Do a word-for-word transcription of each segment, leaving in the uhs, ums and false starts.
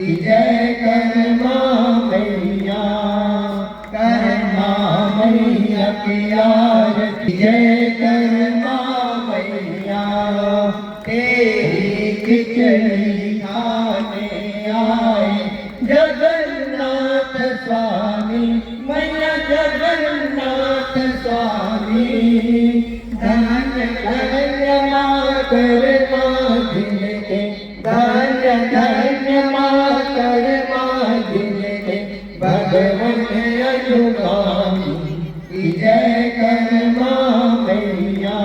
जय कर्मा मैया, कर्मा मैया की आरती। जय कर्मा मैया, तेरी खिचड़ी खाने आए जगन्नाथ स्वामी, मैया जगन्नाथ स्वामी। धन्य धन्य माँ कर्मा जिनके, धन्य धन्य माँ कर्मा जिनके, भगवन अनुगामी। जय कर्मा मैया,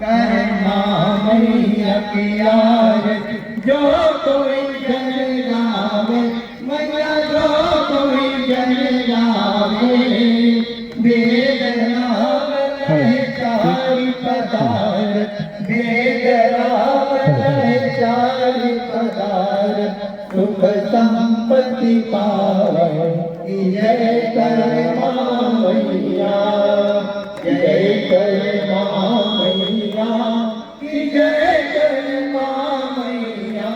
कर्मा मैया की आरती। जो कोई जल गावे, मैया जो कोई जल गावे, वेद राम लहे चारि पदार्थ, वेद राम लहे चारि पदार्थ, सुख संपत्ति पावे। जय कर्मा मैया, जय कर्मा मैया, जय कर्मा मैया।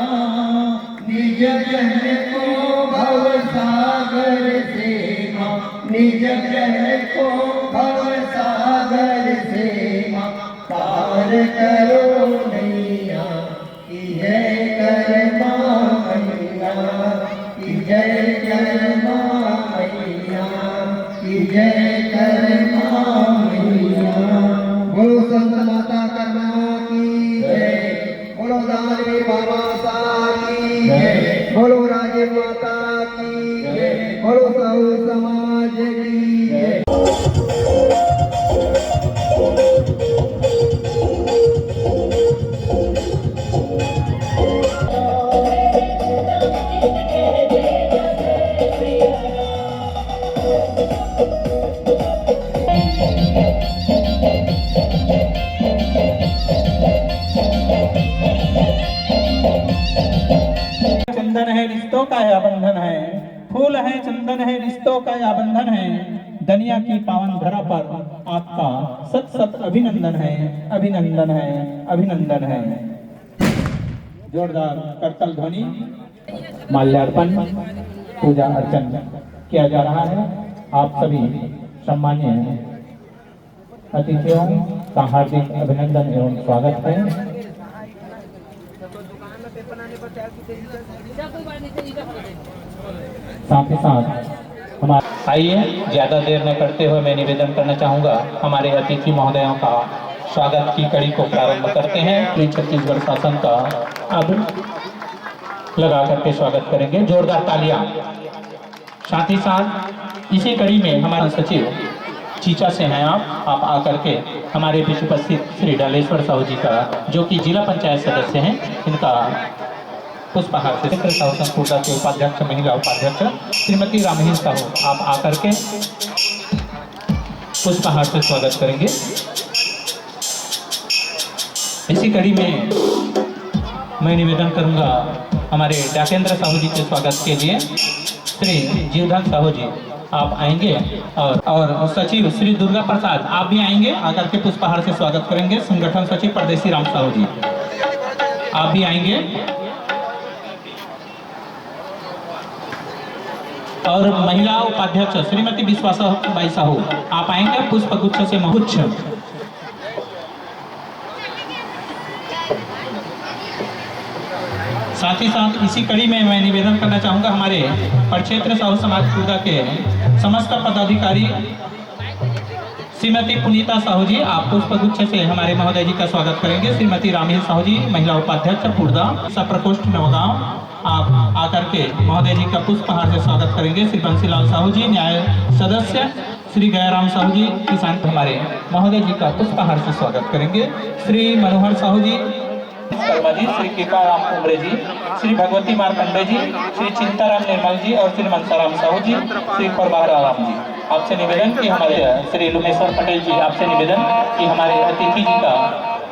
निज जन को भव सागर से माँ, निज जन को भव सागर से माँ, पार करो नैया। जय कर्मा मैया, जय कर्मा मैया, जय कर्मा मैया। बोलो संत माता कर्मा की जय, बोलो दानी बाबा साहब की जय, बोलो राजे माता की जय, बोलो साहू समाज की जय। चंदन है रिश्तों का या बंधन है, फूल है चंदन है रिश्तों का या बंधन है, दनिया की पावन धरा पर आपका शत शत अभिनंदन है, अभिनंदन है, अभिनंदन है। जोरदार करताल ध्वनि। माल्यार्पण, पूजा अर्चन किया जा रहा है। आप सभी सम्मान्य अतिथियों का हार्दिक अभिनंदन एवं स्वागत है। साथ ही साथ हमारे आइए, ज्यादा देर न करते हुए मैं निवेदन करना चाहूंगा, हमारे अतिथि महोदयों का स्वागत की कड़ी को प्रारंभ करते हैं। श्री छत्तीसगढ़ शासन का अब लगा करके स्वागत करेंगे, जोरदार तालियां। साथ ही साथ इसी कड़ी में हमारे सचिव चीचा से हैं आप, आप आकर के हमारे बीच उपस्थित श्री डालेश्वर साहू जी का, जो कि जिला पंचायत सदस्य हैं, इनका पुष्पहार से क्षेत्र साहू संघ कुर्दा के उपाध्यक्ष, महिला उपाध्यक्ष श्रीमती रामहीन साहू, आप आकर के पुष्पहार से स्वागत करेंगे। इसी कड़ी में मैं निवेदन करूंगा हमारे डाकेंद्र साहू जी के स्वागत के लिए। श्री जीवधन साहू जी आप आएंगे और, और सचिव श्री दुर्गा प्रसाद आप भी आएंगे, आकर के पुष्पहार से स्वागत करेंगे। संगठन सचिव परदेसी राम साहू जी आप भी आएंगे और महिला उपाध्यक्ष श्रीमती विश्वास बाई साहू आप आएंगे पुष्प गुच्छ से गुच्छ। साथ ही साथ इसी कड़ी में मैं निवेदन करना चाहूंगा हमारे प्रक्षेत्र साहू समाज कुर्दा के समस्त पदाधिकारी श्रीमती पुनीता साहू जी आप पुष्प गुच्छ से हमारे महोदय जी का स्वागत करेंगे। श्रीमती रामहीन साहू जी महिला उपाध्यक्ष कुर्दा सब प्रकोष्ठ नौगांव आप आकर के महोदय जी का पुष्पहार से स्वागत करेंगे। श्री बंसीलाल साहू जी न्याय सदस्य श्री गयाराम साहू जी किसान हमारे महोदय जी का पुष्पहार से स्वागत करेंगे। श्री मनोहर साहू जी कर्मा जी, श्री कृपा राम उमरे जी, श्री भगवती मार्कंडे जी, श्री चिंताराम निर्मल जी और श्री मनसाराम साहू जी, श्री प्रभाराम जी, आपसे निवेदन कि हमारे श्री लुमेश्वर पटेल जी, आपसे निवेदन कि हमारे अतिथि जी का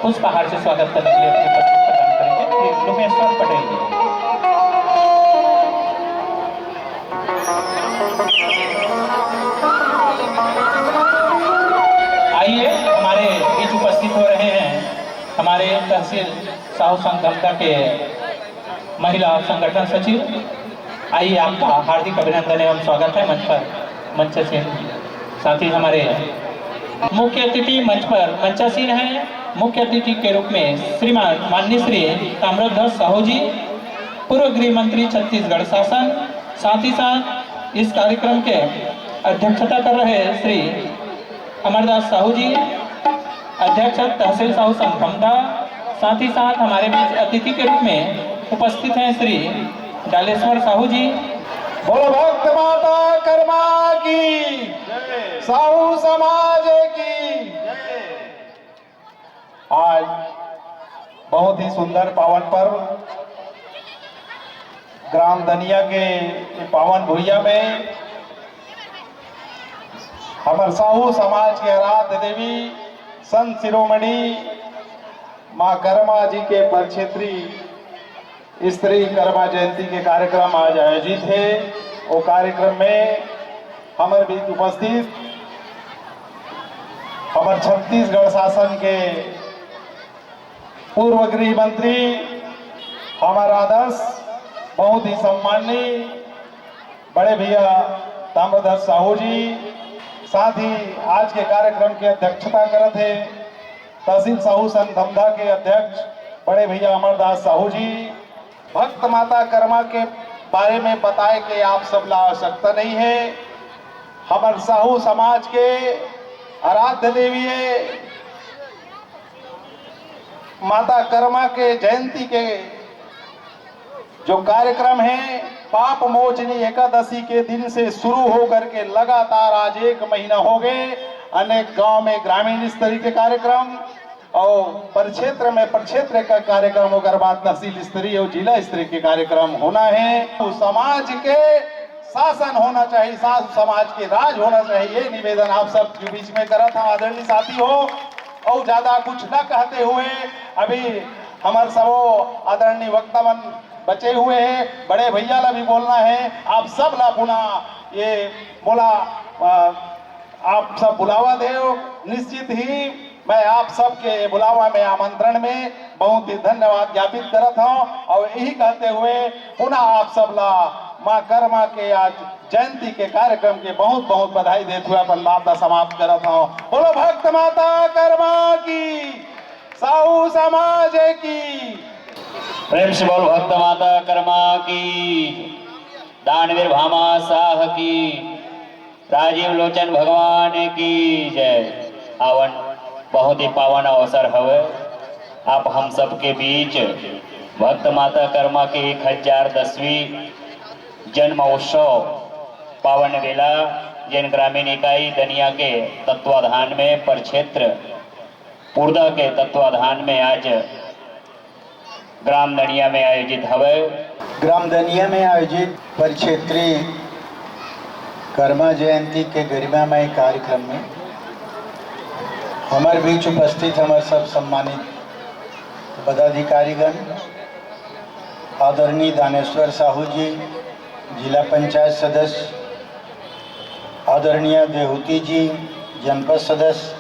पुष्पहार से स्वागत करने के लिए अपनी उपस्थिति प्रदान करेंगे। श्री लुमेश्वर पटेल जी। आइए, हमारे बीच उपस्थित हो रहे हैं हमारे तहसील साहू संघ धमता के महिला संगठन सचिव आइए, आपका हार्दिक अभिनंदन एवं स्वागत है मंच पर मंचासीन। साथ ही हमारे मुख्य अतिथि मंच पर मंचासीन हैं। मुख्य अतिथि के रूप में श्रीमान माननीय श्री ताम्रध्वज साहू जी, पूर्व गृह मंत्री छत्तीसगढ़ शासन, साथ ही साथ इस कार्यक्रम के अध्यक्षता कर रहे श्री अमरदास साहू जी, अध्यक्ष तहसील साहू संघ धमधा, साथ ही साथ हमारे बीच अतिथि के रूप में उपस्थित हैं श्री डालेश्वर साहू जी। बोलो भक्त माता कर्मा की, साहू समाज की। आज बहुत ही सुंदर पावन पर्व ग्राम दनिया के ये पावन भुइया में हमर साहू समाज के आराध्य देवी संत शिरोमणि माँ कर्मा जी के परक्षेत्री स्त्री कर्मा जयंती के कार्यक्रम आज आयोजित हे। वो कार्यक्रम में हमर बीच उपस्थित हमर छत्तीसगढ़ शासन के पूर्व गृह मंत्री, हमर आदर्श, बहुत ही सम्माननीय बड़े भैया ताम्रध्वज साहू जी, साथ ही आज के कार्यक्रम के अध्यक्षता करत हे तहसील साहू संघ धमधा के अध्यक्ष बड़े भैया अमरदास साहू जी। भक्त माता कर्मा के बारे में बताए के आप सब ला आवश्यकता नहीं है। हमर साहू समाज के आराध्य देवी है माता कर्मा के जयंती के जो कार्यक्रम है, पाप मोचनी एकादशी के दिन से शुरू होकर के लगातार आज एक महीना हो गए। अनेक गांव में ग्रामीण स्तरीय के कार्यक्रम और प्रक्षेत्र में प्रक्षेत्र का कार्यक्रम, ओकर बाद तहसील स्तरीय और जिला स्तरीय के कार्यक्रम होना है। तो समाज के शासन होना चाहिए, सास समाज के राज होना चाहिए, ये निवेदन आप सब के बीच में करत हंव आदरणीय साथी हो। और ज्यादा कुछ न कहते हुए अभी हमर सबो आदरणीय वक्ता मन बचे हुए हैं, बड़े भैया ला भी बोलना है, आप सब ला पुनः ये बोला, अ, आप सब बुलावा देव, निश्चित ही मैं आप सबके बुलावा में, आमंत्रण में बहुत ही धन्यवाद ज्ञापित करत हंव और यही कहते हुए पुनः आप सब ला माँ कर्मा के आज जयंती के कार्यक्रम के बहुत बहुत बधाई देत हुए अपन बात ला समाप्त करत हंव। बोलो भक्त माता कर्मा की, साहू समाज की। प्रेम से बोल भक्त माता कर्मा की, दानवीर भामा साह की, राजीव लोचन भगवान की जय। आवन बहुत ही पावन अवसर हवे, आप हम सबके बीच भक्त माता कर्मा के एक हजार दसवीं जन्म उत्सव पावन बेला, जेन ग्रामीण इकाई दनिया के तत्वाधान में, प्रक्षेत्र पुरदा के तत्वाधान में आज ग्राम दनिया में आयोजित हवय। ग्राम दनिया में आयोजित प्रक्षेत्री कर्मा जयंती के गरिमामय कार्यक्रम में हमर बीच उपस्थित हमर सब सम्मानित पदाधिकारीगण, आदरणीय दानेश्वर साहू जी, जिला पंचायत सदस्य, आदरणीय देहूती जी, जनपद सदस्य,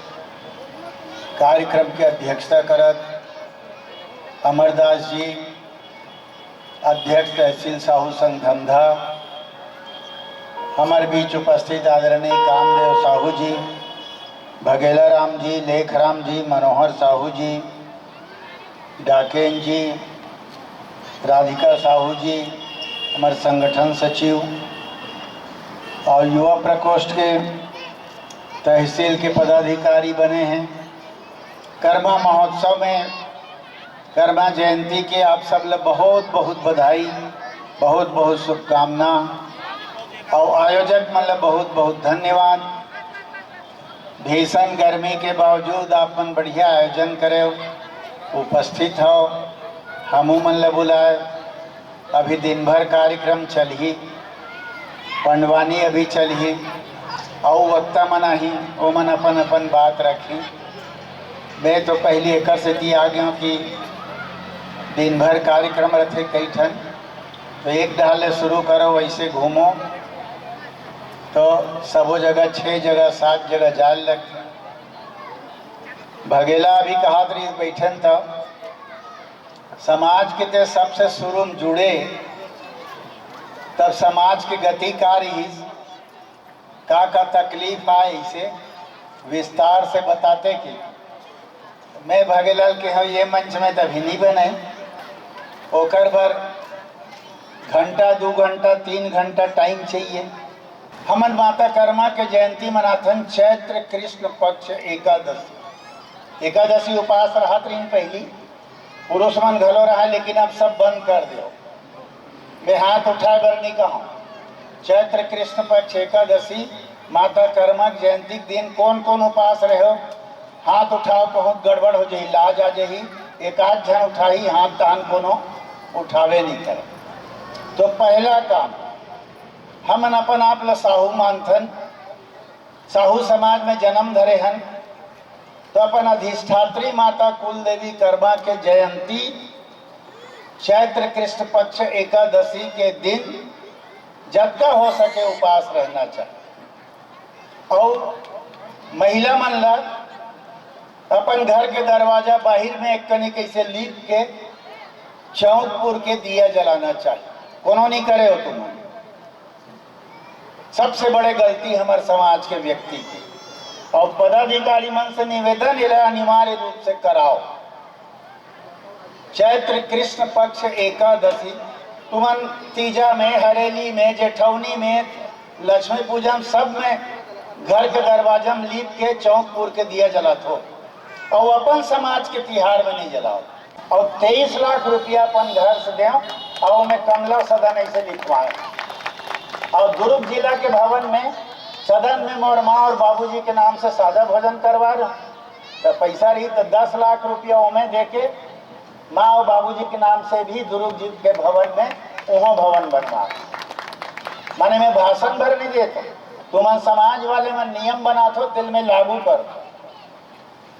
कार्यक्रम के अध्यक्षता करत अमरदास जी, अध्यक्ष तहसील साहू संघ धमधा, हमर बीच उपस्थित आदरणीय कामदेव साहू जी, भगेला राम जी, लेखराम जी, मनोहर साहू जी, डाकेन जी, राधिका साहू जी, हमर संगठन सचिव और युवा प्रकोष्ठ के तहसील के पदाधिकारी बने हैं। कर्मा महोत्सव में कर्मा जयंती के आप सब ल बहुत बहुत बधाई, बहुत बहुत शुभकामना और आयोजक मन ल बहुत बहुत धन्यवाद। भीषण गर्मी के बावजूद आप मन बढ़िया आयोजन करे, उपस्थित हो, हमू मन ल बुलाए। अभी दिन भर कार्यक्रम चलही, पंडवानी अभी चलही, अउ वक्ता मन आही, ओमन अपन अपन बात रखही। मैं तो पहली एकर सेती आ गया कि दिन भर कार्यक्रम रथे कई ठन, तो एक डहर ले शुरू करो, वैसे घूमो तो सबो जगह, छह जगह, सात जगह जाए लगथे। भगेला अभी कहत रहिस बैठन त समाज के ते सबसे शुरू में जुड़े तब समाज के गति का रहिस, का का तकलीफ आए, इसे विस्तार से बताते कि मैं भगेलाल के हव, ये मंच में तभी नहीं बने, ओकर बर घंटा, दू घंटा, तीन घंटा टाइम चाहिए। हमन माता कर्मा के जयंती मनाथन चैत्र कृष्ण पक्ष एकादशी। एकादशी उपास रहत रहिन पहली, पुरुष मन घलो रहा, लेकिन अब सब बंद कर दियो। मैं हाथ उठाए बर नहीं कहूँ। चैत्र कृष्ण पक्ष एकादशी, माता कर्मा के जयंती के दिन कौन कौन उपास रहे हो, हाथ उठाओ, बहुत गड़बड़ हो जाही, लाज आ जाही। एक आध झन उठाही हाथ, तहन कोनो उठावे नहीं करे। तो पहला काम, हमन अपन आप ल साहू मानथन, साहू समाज में जन्म धरे हन, तो अपन अधिष्ठात्री माता कुल देवी कर्मा के जयंती चैत्र कृष्ण पक्ष एकादशी के दिन जतका हो सके उपास रहना चाहिए। और महिला मन ला अपन घर के दरवाजा बाहिर में एक कनी कैसे लीप के चौंक पुर के दिया जलाना चाहिए। कोनो नहीं करे हो तुम, सबसे बड़े गलती हमर समाज के व्यक्ति के। और पदाधिकारी मन से निवेदन, एला अनिवार्य रूप से कराओ। चैत्र कृष्ण पक्ष एकादशी तुमन तीजा में, हरेली में, जेठौनी में, लक्ष्मी पूजा में, सब में घर के दरवाजा में लीप के चौंक पुर के दिया जलात हो, और अपन समाज के तिहार में नहीं जलाओ। और तेईस लाख रुपया अपन घर से देव, और ओमे कमला सदन ऐसे लिखवाए। और दुर्ग जिला के भवन में, सदन में मोर माँ और बाबूजी के नाम से सादा भोजन करवा रहे। तो पैसा रही तो दस लाख रुपया ओमे दे के माँ और बाबूजी के नाम से भी दुर्ग जी के भवन में, वहाँ भवन बनवा। माने मैं भाषण भर नहीं देता, तुमन समाज वाले मन नियम बनात हो, तेला मैं लागू कर।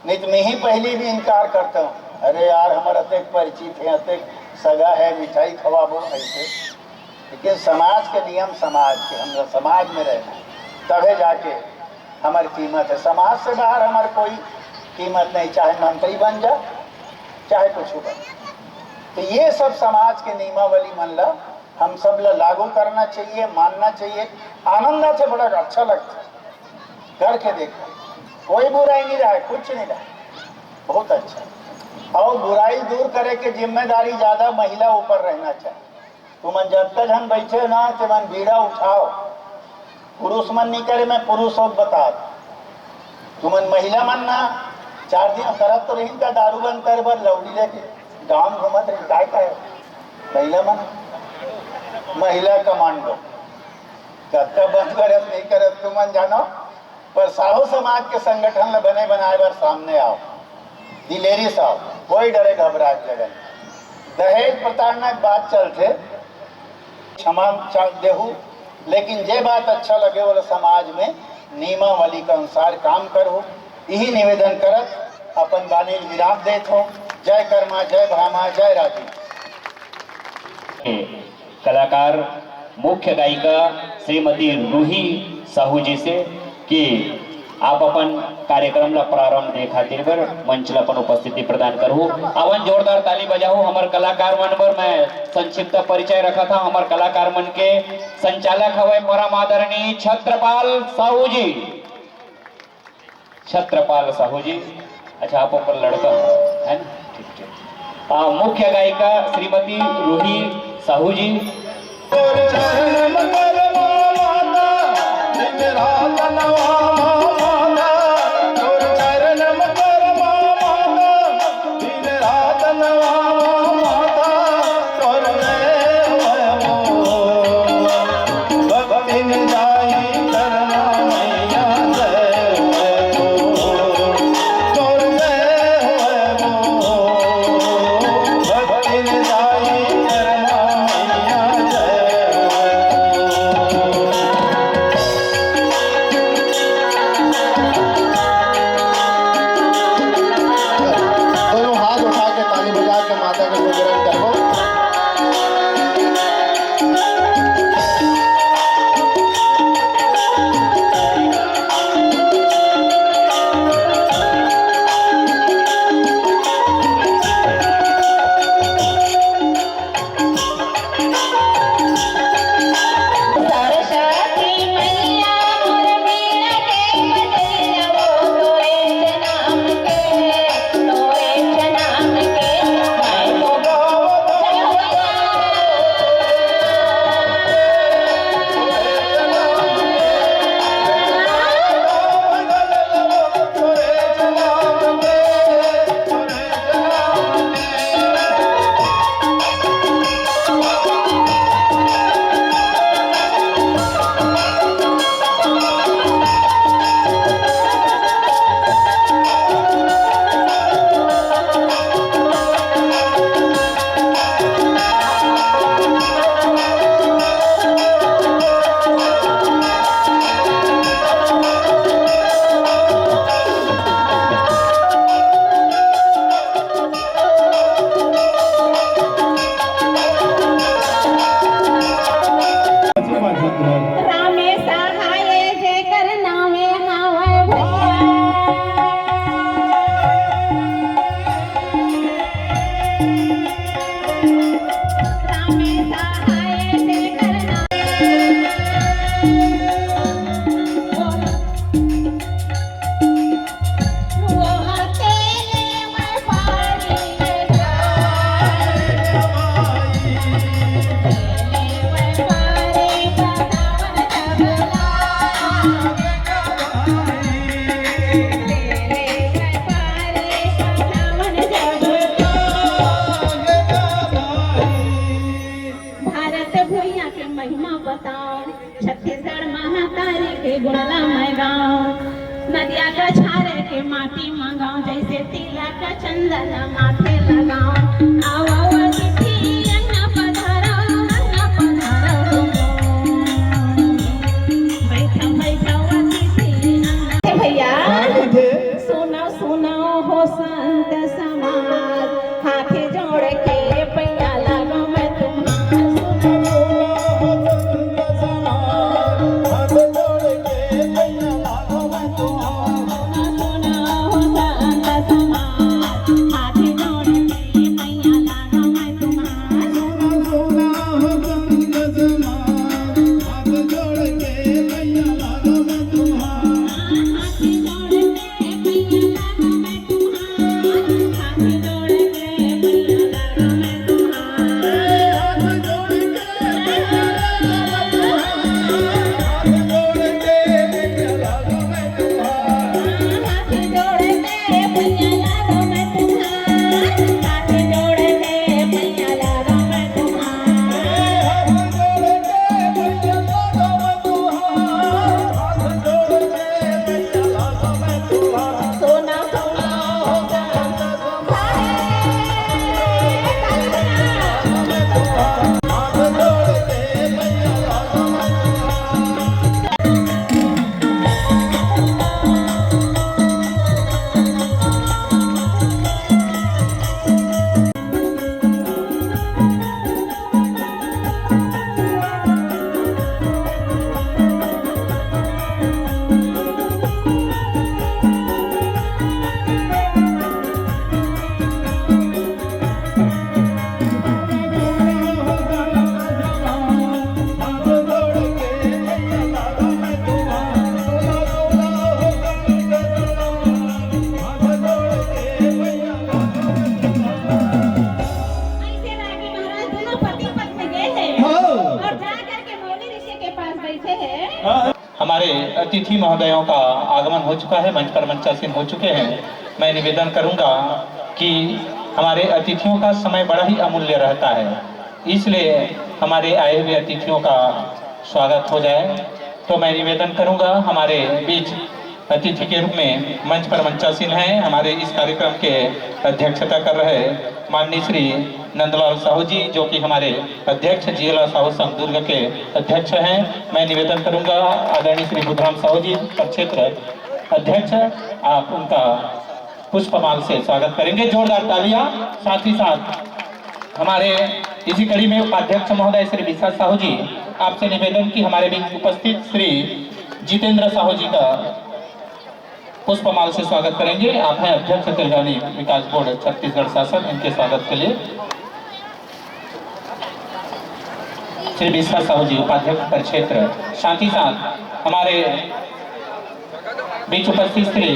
नहीं तो मैं ही पहली भी इनकार करता हूँ, अरे यार, हमारा अतेक परिचित है, अतेक सगा है, मिठाई खवाबो ऐसे। लेकिन समाज के नियम, समाज के, हम लोग समाज में रहना, तबे जाके हमारी कीमत है। समाज से बाहर हमारी कोई कीमत नहीं, चाहे मंत्री बन जा, चाहे कुछ बन। तो ये सब समाज के नियमावली मन ला हम सब ला लागू करना चाहिए, मानना चाहिए। आनंद से बड़ा अच्छा लगता है करके देखो, कोई बुराई नहीं रहा है, कुछ नहीं रहा है, बहुत अच्छा। और बुराई दूर करे के जिम्मेदारी ज्यादा महिला ऊपर रहना चाहिए। तुमन जतका झन बैठे हो ना, तेमन बीड़ा उठाओ। पुरुष मन नहीं करे, मैं पुरुष हो बता। तुमन महिला मन ना, चार दिन करत तो रहिन का, दारू बंद करे बर लौड़ी लेके गांव घूमत रहिन, काय काय महिला मन, महिला कमांडो। कतका बंद करत नहीं करत तुमन जानो, पर साहू समाज के संगठन ल बने बनाए बर सामने आओ, दिलेरी साहब, कोई डरे घबराए के जगह नहीं। दहेज प्रताड़ना के बात चलथे, क्षमा चा-, देहू, लेकिन जे बात अच्छा लगे, वो समाज में नियमावली के अनुसार काम करहू, यही निवेदन करत अपन बानी ल विराम देत हो। जय कर्मा, जय भामा, जय राजी। कलाकार मुख्य गायिका श्रीमती रूही साहू जी से कि आप अपन कार्यक्रम ला प्रारंभ दे खातिर बर मंच ला अपन उपस्थिति प्रदान करहू। अपन जोरदार ताली बजाहू हमर कलाकार मन बर। मैं संक्षिप्त परिचय रखत हूँ। हमर कलाकार मन के संचालक हवय परम आदरणीय छत्रपाल साहू जी। छत्रपाल साहू जी, अच्छा, आप ओकर लड़का हो, है ना? ठीक, ठीक। आ, मुख्य गायिका श्रीमती रूही साहू जी। बताओ, छत्तीसगढ़ महतारी के गुण ला मैं गाओ। नदिया कछारे के माटी मंगाओ, जैसे तिलक चंदन माथे लगाओ। आओ, आओ, अतिथि अंगना पधारो, अंगना पधारो। बैठो, बैठो, अतिथि अंगना। भैया, का कथे? सुनो, सुनो हो संत समाज, हाथ जोड़ के पैया लागो मैं तुम्हार। सुनो, सुनो हो संत समाज, हाथ जोड़ के पैया लागो मैं तुम्हार। सुनो, सुनो हो संत समाज, हाथ जोड़ के पैया लागो मैं तुम्हार। सुनो, सुनो हो संत समाज, हाथ जोड़ के पैया लागो मैं तुम्हार। ऐसे लागे महाराज दोनों पति पत्नी गए हैं हाँ। और जा करके मौली ऋषि के पास बैठे हैं। हमारे अतिथि महोदयों का आगमन हो चुका है, मंच पर मंचासीन हो चुके हैं। मैं निवेदन करूंगा कि हमारे अतिथियों का समय बड़ा ही अमूल्य रहता है, इसलिए हमारे आए हुए अतिथियों का स्वागत हो जाए। तो मैं निवेदन करूंगा, हमारे बीच अतिथि के रूप में मंच पर मंचासीन हैं हमारे इस कार्यक्रम के अध्यक्षता कर रहे माननीय श्री नंदलाल साहू जी, जो कि हमारे अध्यक्ष जिला साहू संघ दुर्ग के अध्यक्ष हैं। मैं निवेदन करूंगा आदरणीय श्री बुधराम साहू जी, प्रक्षेत्र अध्यक्ष, आप उनका पुष्पमाल से स्वागत करेंगे। जोरदार तालियां। साथ ही साथ हमारे इसी कड़ी में उपाध्यक्ष महोदय श्री विश्वास साहू जी, आपसे निवेदन कि हमारे बीच उपस्थित श्री जितेंद्र साहू जी का पुष्पमाल से स्वागत करेंगे। आप हैं अध्यक्ष तेलगानी विकास बोर्ड छत्तीसगढ़ शासन, इनके स्वागत के लिए श्री विश्वास साहू जी, उपाध्यक्ष प्रक्षेत्र। साथ ही साथ हमारे बीच उपस्थित श्री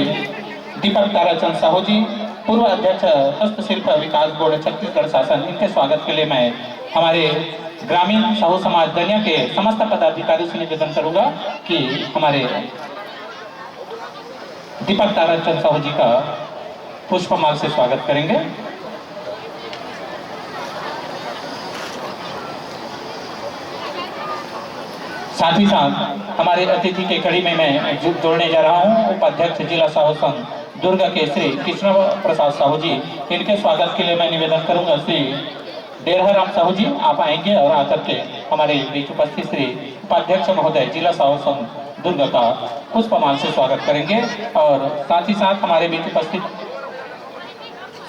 दीपक ताराचंद साहू जी, पूर्व अध्यक्ष हस्तशिल्प विकास बोर्ड छत्तीसगढ़ शासन, इनके स्वागत के लिए मैं हमारे ग्रामीण साहू समाज दनिया के समस्त पदाधिकारियों से निवेदन करूंगा कि हमारे दीपक ताराचंद साहू जी का पुष्पमाल से स्वागत करेंगे। साथ ही साथ हमारे अतिथि के कड़ी में मैं जो-, जोड़ने जा रहा हूं उपाध्यक्ष जिला साहू संघ दुर्ग के श्री कृष्ण प्रसाद साहू जी। इनके स्वागत के लिए मैं निवेदन करूंगा श्री डेरहा राम साहू जी, आप आएंगे और आकर के हमारे बीच उपस्थित श्री उपाध्यक्ष महोदय जिला साहू संघ दुर्ग का पुष्पमाल से स्वागत करेंगे और साथ ही साथ हमारे बीच उपस्थित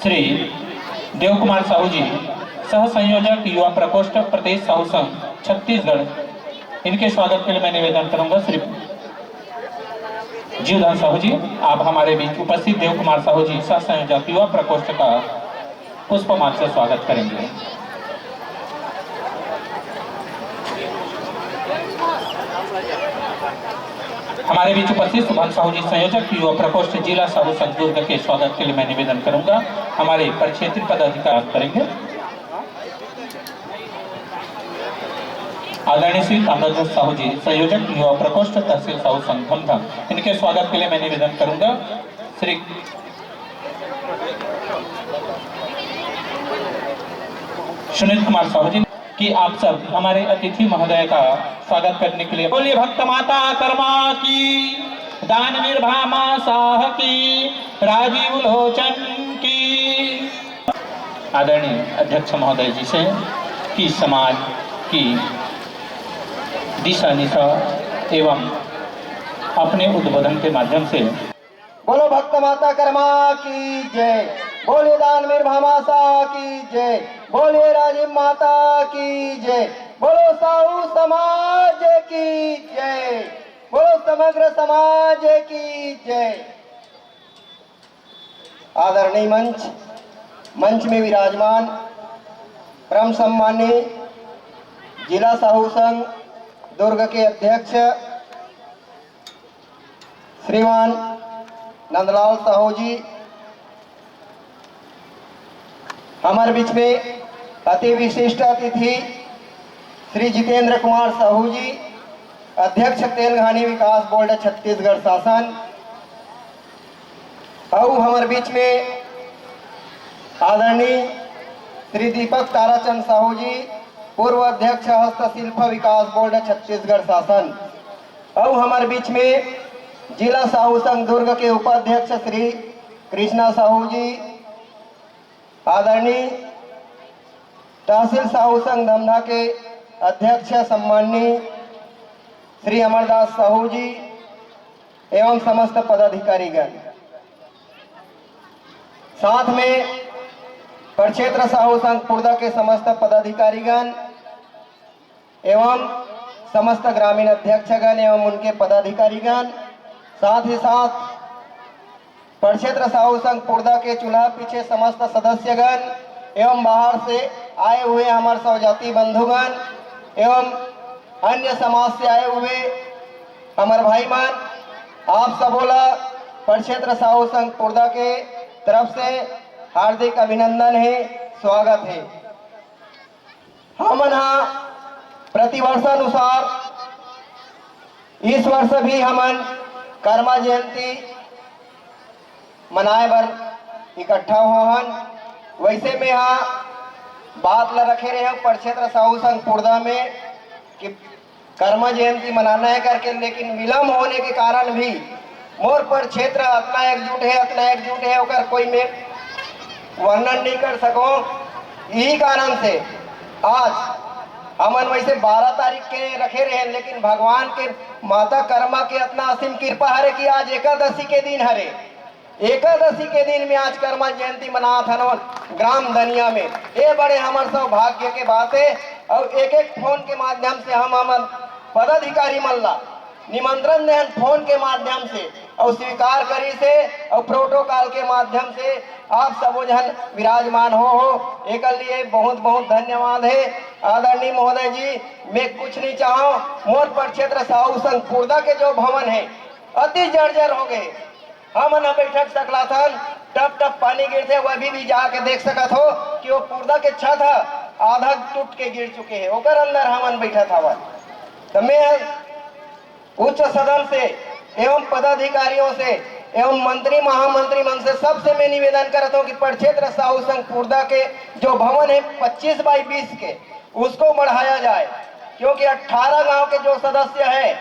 श्री देव कुमार साहू जी, सह संयोजक युवा प्रकोष्ठ प्रदेश साहू संघ छत्तीसगढ़, इनके स्वागत के लिए मैं निवेदन करूंगा श्री जीवदान साहू जी, आप हमारे बीच उपस्थित देव कुमार साहू जी, सह संयोजक युवा प्रकोष्ठ का पुष्पमाल से स्वागत करेंगे। हमारे बीच उपस्थित सुभान साहू जी, संयोजक युवा प्रकोष्ठ जिला साहू संघ दुर्ग के स्वागत के लिए मैं निवेदन करूंगा हमारे परिक्षेत्री पदाधिकारी करेंगे। आदरणीय श्री ताम्रध्वज साहू जी, संयोजक युवा प्रकोष्ठ तहसील साहू संघ धमधम, इनके स्वागत के लिए मैं निवेदन करूंगा श्री सुनील कुमार साहू जी। कि आप सब हमारे अतिथि महोदय का स्वागत करने के लिए बोलिए भक्त माता कर्मा की, दानवीर भामा साह की, राजीव लोचन की। आदरणीय अध्यक्ष महोदय जी से कि समाज की दिशा निशा एवं अपने उद्बोधन के माध्यम से बोलो भक्त माता कर्मा की जय, बोलिए दानवीर भामा साह की जय, बोलिए राजीव माता की जय, बोलो साहू समाज की जय, बोलो समग्र समाज की जय। आदरणीय मंच, मंच में विराजमान परम सम्मानी जिला साहू संघ दुर्ग के अध्यक्ष श्रीमान नंदलाल साहू जी, हमारे बीच में अति विशिष्ट अतिथि श्री जितेंद्र कुमार साहू जी, अध्यक्ष तेलघानी विकास बोर्ड छत्तीसगढ़ शासन, अउ हमारे बीच में आदरणीय श्री दीपक ताराचंद साहू जी, पूर्व अध्यक्ष हस्तशिल्प विकास बोर्ड छत्तीसगढ़ शासन, अउ हमारे बीच में जिला साहू संघ दुर्ग के उपाध्यक्ष श्री कृष्णा साहू जी, आदरणीय तहसील साहू संघ धमधा के अध्यक्ष सम्माननीय श्री अमरदास साहू जी एवं समस्त पदाधिकारीगण, साथ में प्रक्षेत्र साहू संघ पुर्दा के समस्त पदाधिकारीगण एवं समस्त ग्रामीण अध्यक्षगण एवं उनके पदाधिकारीगण, साथ ही साथ प्रक्षेत्र साहू संघ पुर्दा के चूल्हा पीछे समस्त सदस्यगण एवं बाहर से आए हुए हमारे सौजाति बंधुगण एवं अन्य समाज से आए हुए हमारे भाई मन, आप सबोला प्रक्षेत्र साहू संघ पुर्दा के तरफ से हार्दिक अभिनंदन है, स्वागत है। हमन हा प्रतिवर्षानुसार इस वर्ष भी हमन कर्मा जयंती मनाए बर इकट्ठा हो हन। वैसे में हा बात ला रखे रहे हूँ प्रक्षेत्र साहू संघ पुर्दा में कि कर्मा जयंती मनाना है करके, लेकिन विलम्ब होने के कारण भी मोर प्रक्षेत्र अतना एकजुट है, अतना एकजुट है, ओकर कोई मैं वर्णन नहीं कर सको। यही कारण से आज हमन वैसे बारह तारीख के रखे रहे, लेकिन भगवान के माता कर्मा के अतना असीम कृपा हरे कि आज एकादशी के दिन हरे। एकादशी के दिन में आज कर्मा जयंती मनात हन ग्राम दनिया में। ये बड़े हमर सौभाग्य के बात है। और एक एक फोन के माध्यम से हम हमर पदाधिकारी मन ला निमंत्रण देहन फोन के माध्यम से, और स्वीकार करी से, और प्रोटोकॉल के माध्यम से आप सबो जन विराजमान हो हो, एकर लिए बहुत बहुत धन्यवाद है। आदरणीय महोदय जी, मैं कुछ नहीं चाहूँ, मोर प्रक्षेत्र साहू संघ पुर्दा के जो भवन है अति जर्जर हो गए, हमन ह बइठक सकलाथन, टप टप पानी गिरथे, वो अभी भी जाके देख सकत हो कि वो पुर्दा के छत ह आधा टूट के गिर चुके हे, ओकर अंदर हमन बइठत हवन। त मैं उच्च सदन से एवं पदाधिकारियों से एवं मंत्री महामंत्री मन से सबसे मैं निवेदन करत हूँ कि प्रक्षेत्र साहू संघ पुर्दा के जो भवन है पच्चीस बाई बीस के, उसको बढ़ाया जाए, क्योंकि अठारह गांव के जो सदस्य है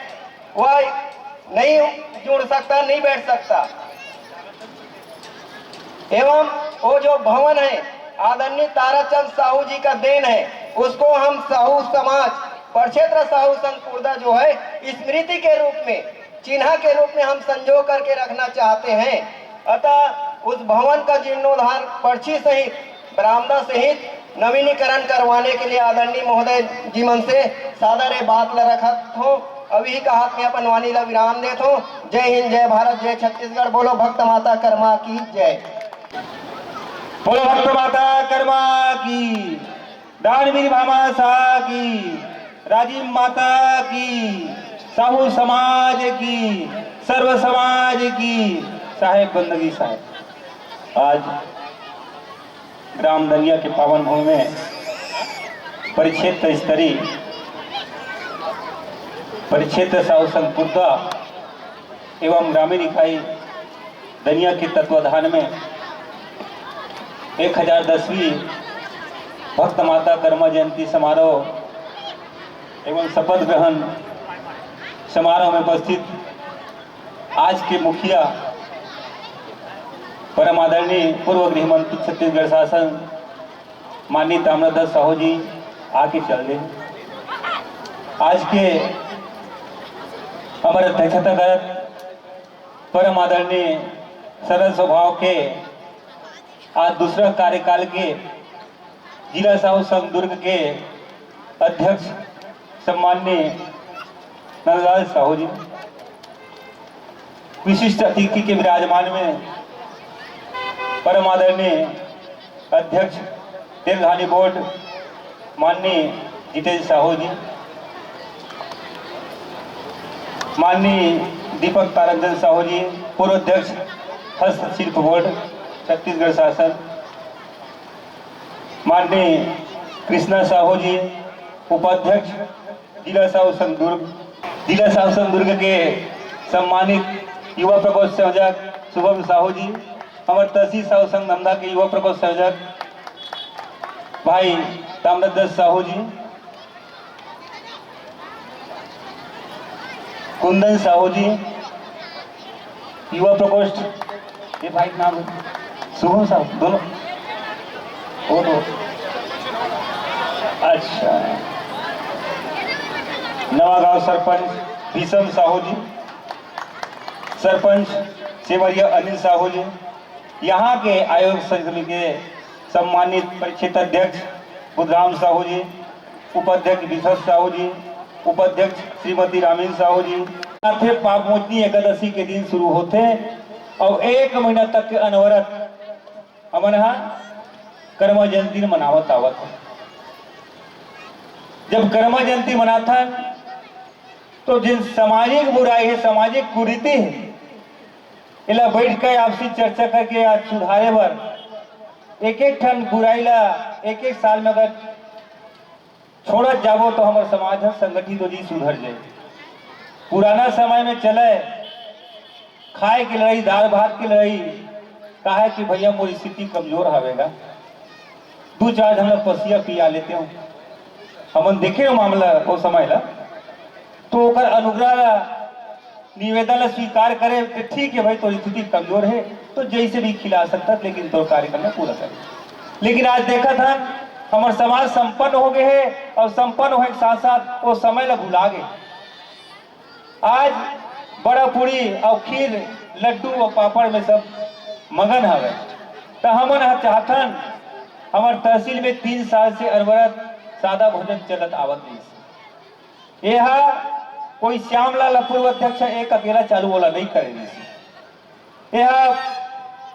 वह नहीं जुड़ सकता, नहीं बैठ सकता। एवं वो जो भवन है आदरणीय ताराचंद साहू जी का देन है, उसको हम साहू समाज प्रक्षेत्र साहू संघ पुर्दा जो है स्मृति के रूप में, चिन्हा के रूप में हम संजो करके रखना चाहते हैं। अतः उस भवन का जीर्णोद्धार पर्ची सहित, बरामदा सहित नवीनीकरण करवाने के लिए आदरणीय महोदय जी मन से सादर ए बात ल रखत हो। अभी कहा मैं अपन वाणी ला विराम देत हो। जय हिंद, जय भारत, जय छत्तीसगढ़। बोलो भक्त माता कर्मा की जय। बोलो भक्त माता कर्मा की, दानवीर भामा साह की, राजीव माता की, साहू समाज की, सर्व समाज की, साहेब बंदगी साहेब। आज ग्राम दनिया के पावन भूमि में परिक्षेत्र स्तरीय परिक्षेत्र साहू संघ पुर्दा एवं ग्रामीण इकाई दनिया के तत्वाधान में एक हजार दसवीं भक्त माता कर्मा जयंती समारोह एवं शपथ ग्रहण समारोह में उपस्थित आज के मुखिया परम आदरणीय पूर्व गृह मंत्री छत्तीसगढ़ शासन माननीय ताम्रध्वज साहू जी आके चल दे। आज के हमर अध्यक्षता करत परम आदरणीय सरल स्वभाव के आज दूसरा कार्यकाल के जिला साहू संघ दुर्ग के अध्यक्ष सम्माननीय नंदलाल साहू जी, विशिष्ट अतिथि के विराजमान में परम आदरणीय अध्यक्ष तेलघानी बोर्ड माननीय जितेंद्र साहू जी, माननीय दीपक तारंजन साहू जी, पूर्व अध्यक्ष हस्तशिल्प बोर्ड छत्तीसगढ़ शासन, माननीय कृष्णा साहू जी, उपाध्यक्ष जिला साहू संघ दुर्ग, जिला साहू संघ दुर्ग के सम्मानित युवा प्रकोष्ठ संयोजक शुभम साहू जी, हमर तहसील साहू संघ धमधा के युवा प्रकोष्ठ संयोजक भाई ताम्रध्वज साहू जी, कुंदन साहू जी, युवा प्रकोष्ठ, ये भाई का नाम है शुभम साहू, दोनों, वो दो। अच्छा, नवागांव सरपंच भीषम साहू जी, सरपंच सेमरिया अनिल साहू जी, यहाँ के आयोजक समिति के सम्मानित परीक्षित अध्यक्ष बुधराम साहू जी, उपाध्यक्ष विशेष साहू जी, उपाध्यक्ष श्रीमती रामिन साहू जी। साथे पाप मोचनी एकादशी के दिन शुरू होथे और एक महीना तक के अनवरत हमन ह कर्मा जयंती मनावत आवत है। जब कर्मा जयंती मनाथन तो जिन सामाजिक बुराई है, सामाजिक कुरीति है, एला बैठ के आपसी चर्चा करके आज सुधारे बर एक एक ठन बुराई ला एक एक साल में अगर छोड़त जाबो तो हमर समाज ह संगठित हो जी, सुधर जाए। पुराना समय में चले खाए के लड़ाई, दाल भात के लड़ाई, काहे कि भैया मोर स्थिति कमजोर हवे गा, दू चार झन ला पसिया पिया लेते हो। हमन देखे हो मामला वो समय ला, तो ओकर अनुग्रह ला निवेदन ला स्वीकार करे तो ठीक है भाई, तोर स्थिति कमजोर है तो जैसे भी खिला सकता, लेकिन तोर कार्यक्रम ला पूरा करे। लेकिन आज देखत हन हमर समाज संपन्न हो गए है और संपन्न होए के साथ साथ वो समय ला भुला गए। आज बड़ा पूड़ी और खीर, लड्डू और पापड़ में सब मगन हवे। तो हमन ह चाहथन, हमर तहसील में तीन साल से अनवरत सादा भोजन चलत आवत रहिस। एहा कोई श्यामलाल पूर्व अध्यक्ष एक अकेला चालू वाला नहीं करे रहिस। एहा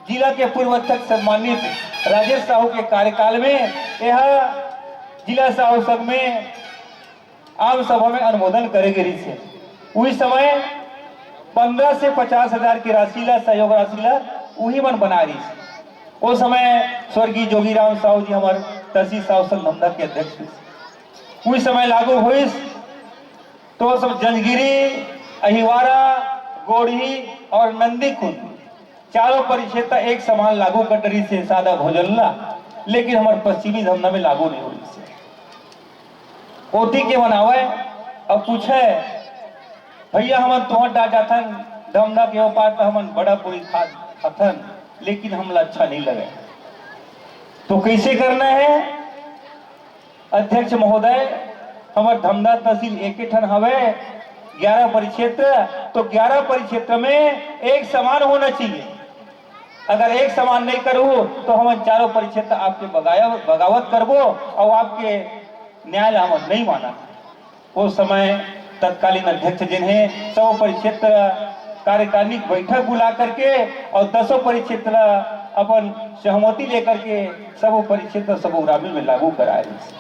जिला के पूर्व अध्यक्ष सम्मानित राजेश साहू के कार्यकाल में एहा जिला साहू संघ में आम सभा में अनुमोदन करे गे रहिस हे। उही समय पंद्रह से पचास हजार के राशि ला, सहयोग राशि ला उही मन बना रहिस। ओ समय स्वर्गीय जोगीराम साहू जी हमर तहसील साहू संघ धमधा के अध्यक्ष रहिस। उही समय लागू होइस तो सब जंजगिरी, अहिवारा, गोढ़ी और नंदीकुंड चारों परिक्षेत्र एक समान लागू कर डरिस हे सादा भोजन ला, लेकिन हमर पश्चिमी धमधा में लागू नहीं होइस हे। ओती के मन आवय अउ पूछय, "भैया, हमन तुहर डहर जाथन, धमधा के ओ पार त हमन बड़ा पूरी खा, खाथन, लेकिन हमला अच्छा नहीं लगे।" तो कैसे करना है अध्यक्ष महोदय? हमर धमधा तहसील एके ठन हवे, ग्यारह परिक्षेत्र, तो ग्यारह परिक्षेत्र में एक समान होना चाहिए। अगर एक समान नहीं करहू तो हमन चारों परिक्षेत्र आपके बगाया-, बगावत करबो और आपके न्याय ला हमन नहीं मानन। ओ समय तत्कालीन अध्यक्ष जिन हे, सबो परिक्षेत्र कार्यकारिणी बैठक बुला करके और दसों परिक्षेत्र ला अपन सहमति लेकर के सबो परिक्षेत्र सबो ग्रामीण में लागू कराए रहिस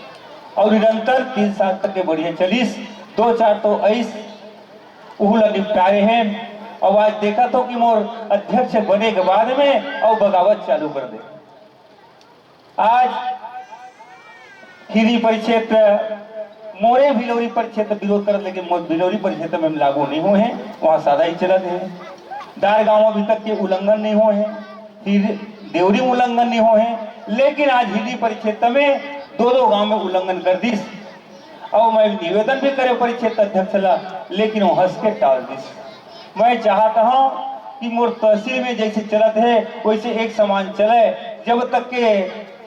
और निरंतर तीन साल तक के बढ़िया चलिस। दो चार तो ऐस उहू ला निपटारे हे। और आज देखत हो कि मोर अध्यक्ष बने के बाद में और बगावत चालू कर दे। आज खीरी परिक्षेत्र, मोरे भिलौरी परिक्षेत्र विरोध करत, लेकिन मोर भिलौरी परिक्षेत्र में लागू नहीं होए हे, वहाँ सादा ही चलत हे। दार गांव अभी तक के उल्लंघन नहीं होए हे, फिर देवरी उल्लंघन नहीं होए हे, लेकिन आज हिली परिक्षेत्र में दो दो गांव में उल्लंघन कर दिस। और मैं निवेदन भी करे परिषद अध्यक्ष ला, लेकिन वो हंस के टाल दिस। मैं चाहता हूं कि मोर तहसील में जैसे चलत है, वैसे एक समान चले। जब तक के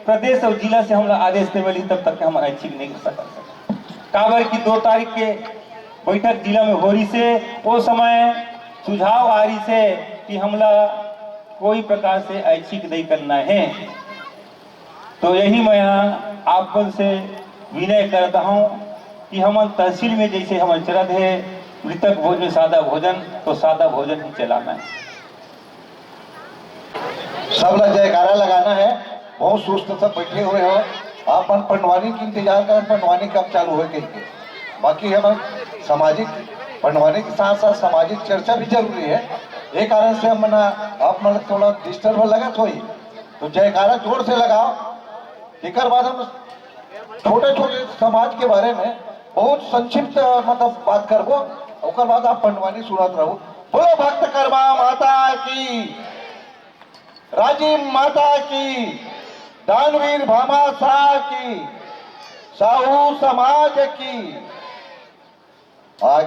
प्रदेश और जिला से हमला आदेश नहीं मिली, तब तक के हम ऐच्छिक नहीं कर सकते। काबर कि दो तारीख के बैठक जिला में हो रही से, वो समय सुझाव आ रही से कि हमला कोई प्रकार से ऐच्छिक नहीं करना है। तो यही मैं यहाँ आप मन से विनय करता हूँ कि हमन तहसील में जैसे हमन चलत है, मृतक भोज में सादा भोजन, तो सादा भोजन ही चलाना है। सब ला जयकारा लगाना है। बहुत सुस्त सब बैठे हुए हो, आप मन पंडवानी के इंतजार कर, पंडवानी कब चालू हो कह के। बाकी हम सामाजिक, पंडवानी के साथ साथ सामाजिक चर्चा भी जरूरी है। ये कारण से हम ना, आप मन थोड़ा डिस्टर्ब लगत होई, तो जयकारा जोर से लगाओ। एकर बाद हम छोटे छोटे समाज के बारे में बहुत संक्षिप्त, मतलब, बात करबो। ओकर बाद आप पंडवानी सुनत रहो। बोलो भक्त कर्मा माता की, राजिम माता की, दानवीर भामाशाह की, साहू समाज की। आज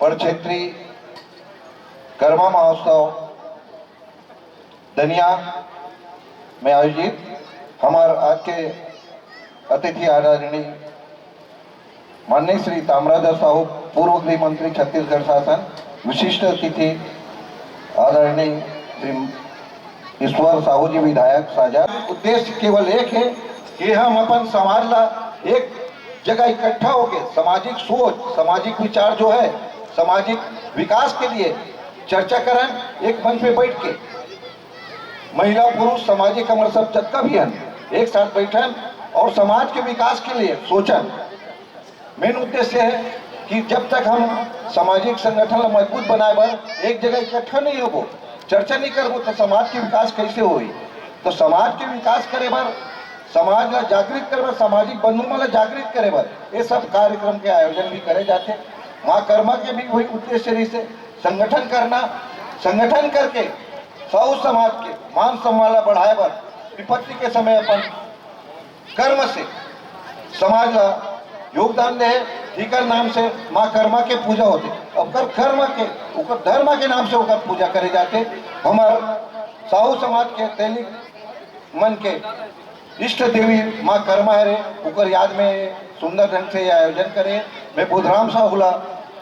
परक्षेत्री कर्मा महोत्सव दनिया में आयोजित हमर आज के अतिथि आदरणीय माननीय श्री ताम्रध्वज साहू, पूर्व गृह मंत्री छत्तीसगढ़ शासन, विशिष्ट अतिथि आदरणीय श्री ईश्वर साहू जी विधायक साझा। उद्देश्य केवल एक है कि हम अपन समाज ला एक जगह इकट्ठा होके सामाजिक सोच, सामाजिक विचार जो है, सामाजिक विकास के लिए चर्चा करन, एक मंच पे बैठ के महिला पुरुष सामाजिक हमर सब जतका भी हन, एक साथ बैठन और समाज के विकास के लिए सोचन। मेन उद्देश्य है कि जब तक हम सामाजिक संगठन ला मजबूत बनाए बर एक जगह इकट्ठा नहीं होबो, चर्चा नहीं करबो, तो समाज के विकास कैसे होई? तो समाज के विकास करे बर, समाज ला जागृत करे बर, सामाजिक बंधु मन ला जागृत करे बर ये सब कार्यक्रम के आयोजन भी करे जाथे। माँ कर्मा के भी वही उद्देश्य रहिसे, संगठन करना, संगठन करके साहू समाज के मान सम्मान ला बढ़ाए बर विपत्ति के समय अपन कर्म से समाज ला योगदान दे, इकर नाम से माँ कर्मा के पूजा होथे। ओकर कर्म के, ओकर धर्म के नाम से ओकर पूजा करे जाथे। हमर साहू समाज के तेली मन के इष्ट देवी माँ कर्मा हरे, ओकर याद में सुंदर ढंग से ये आयोजन करे। मैं बुधराम साहू ला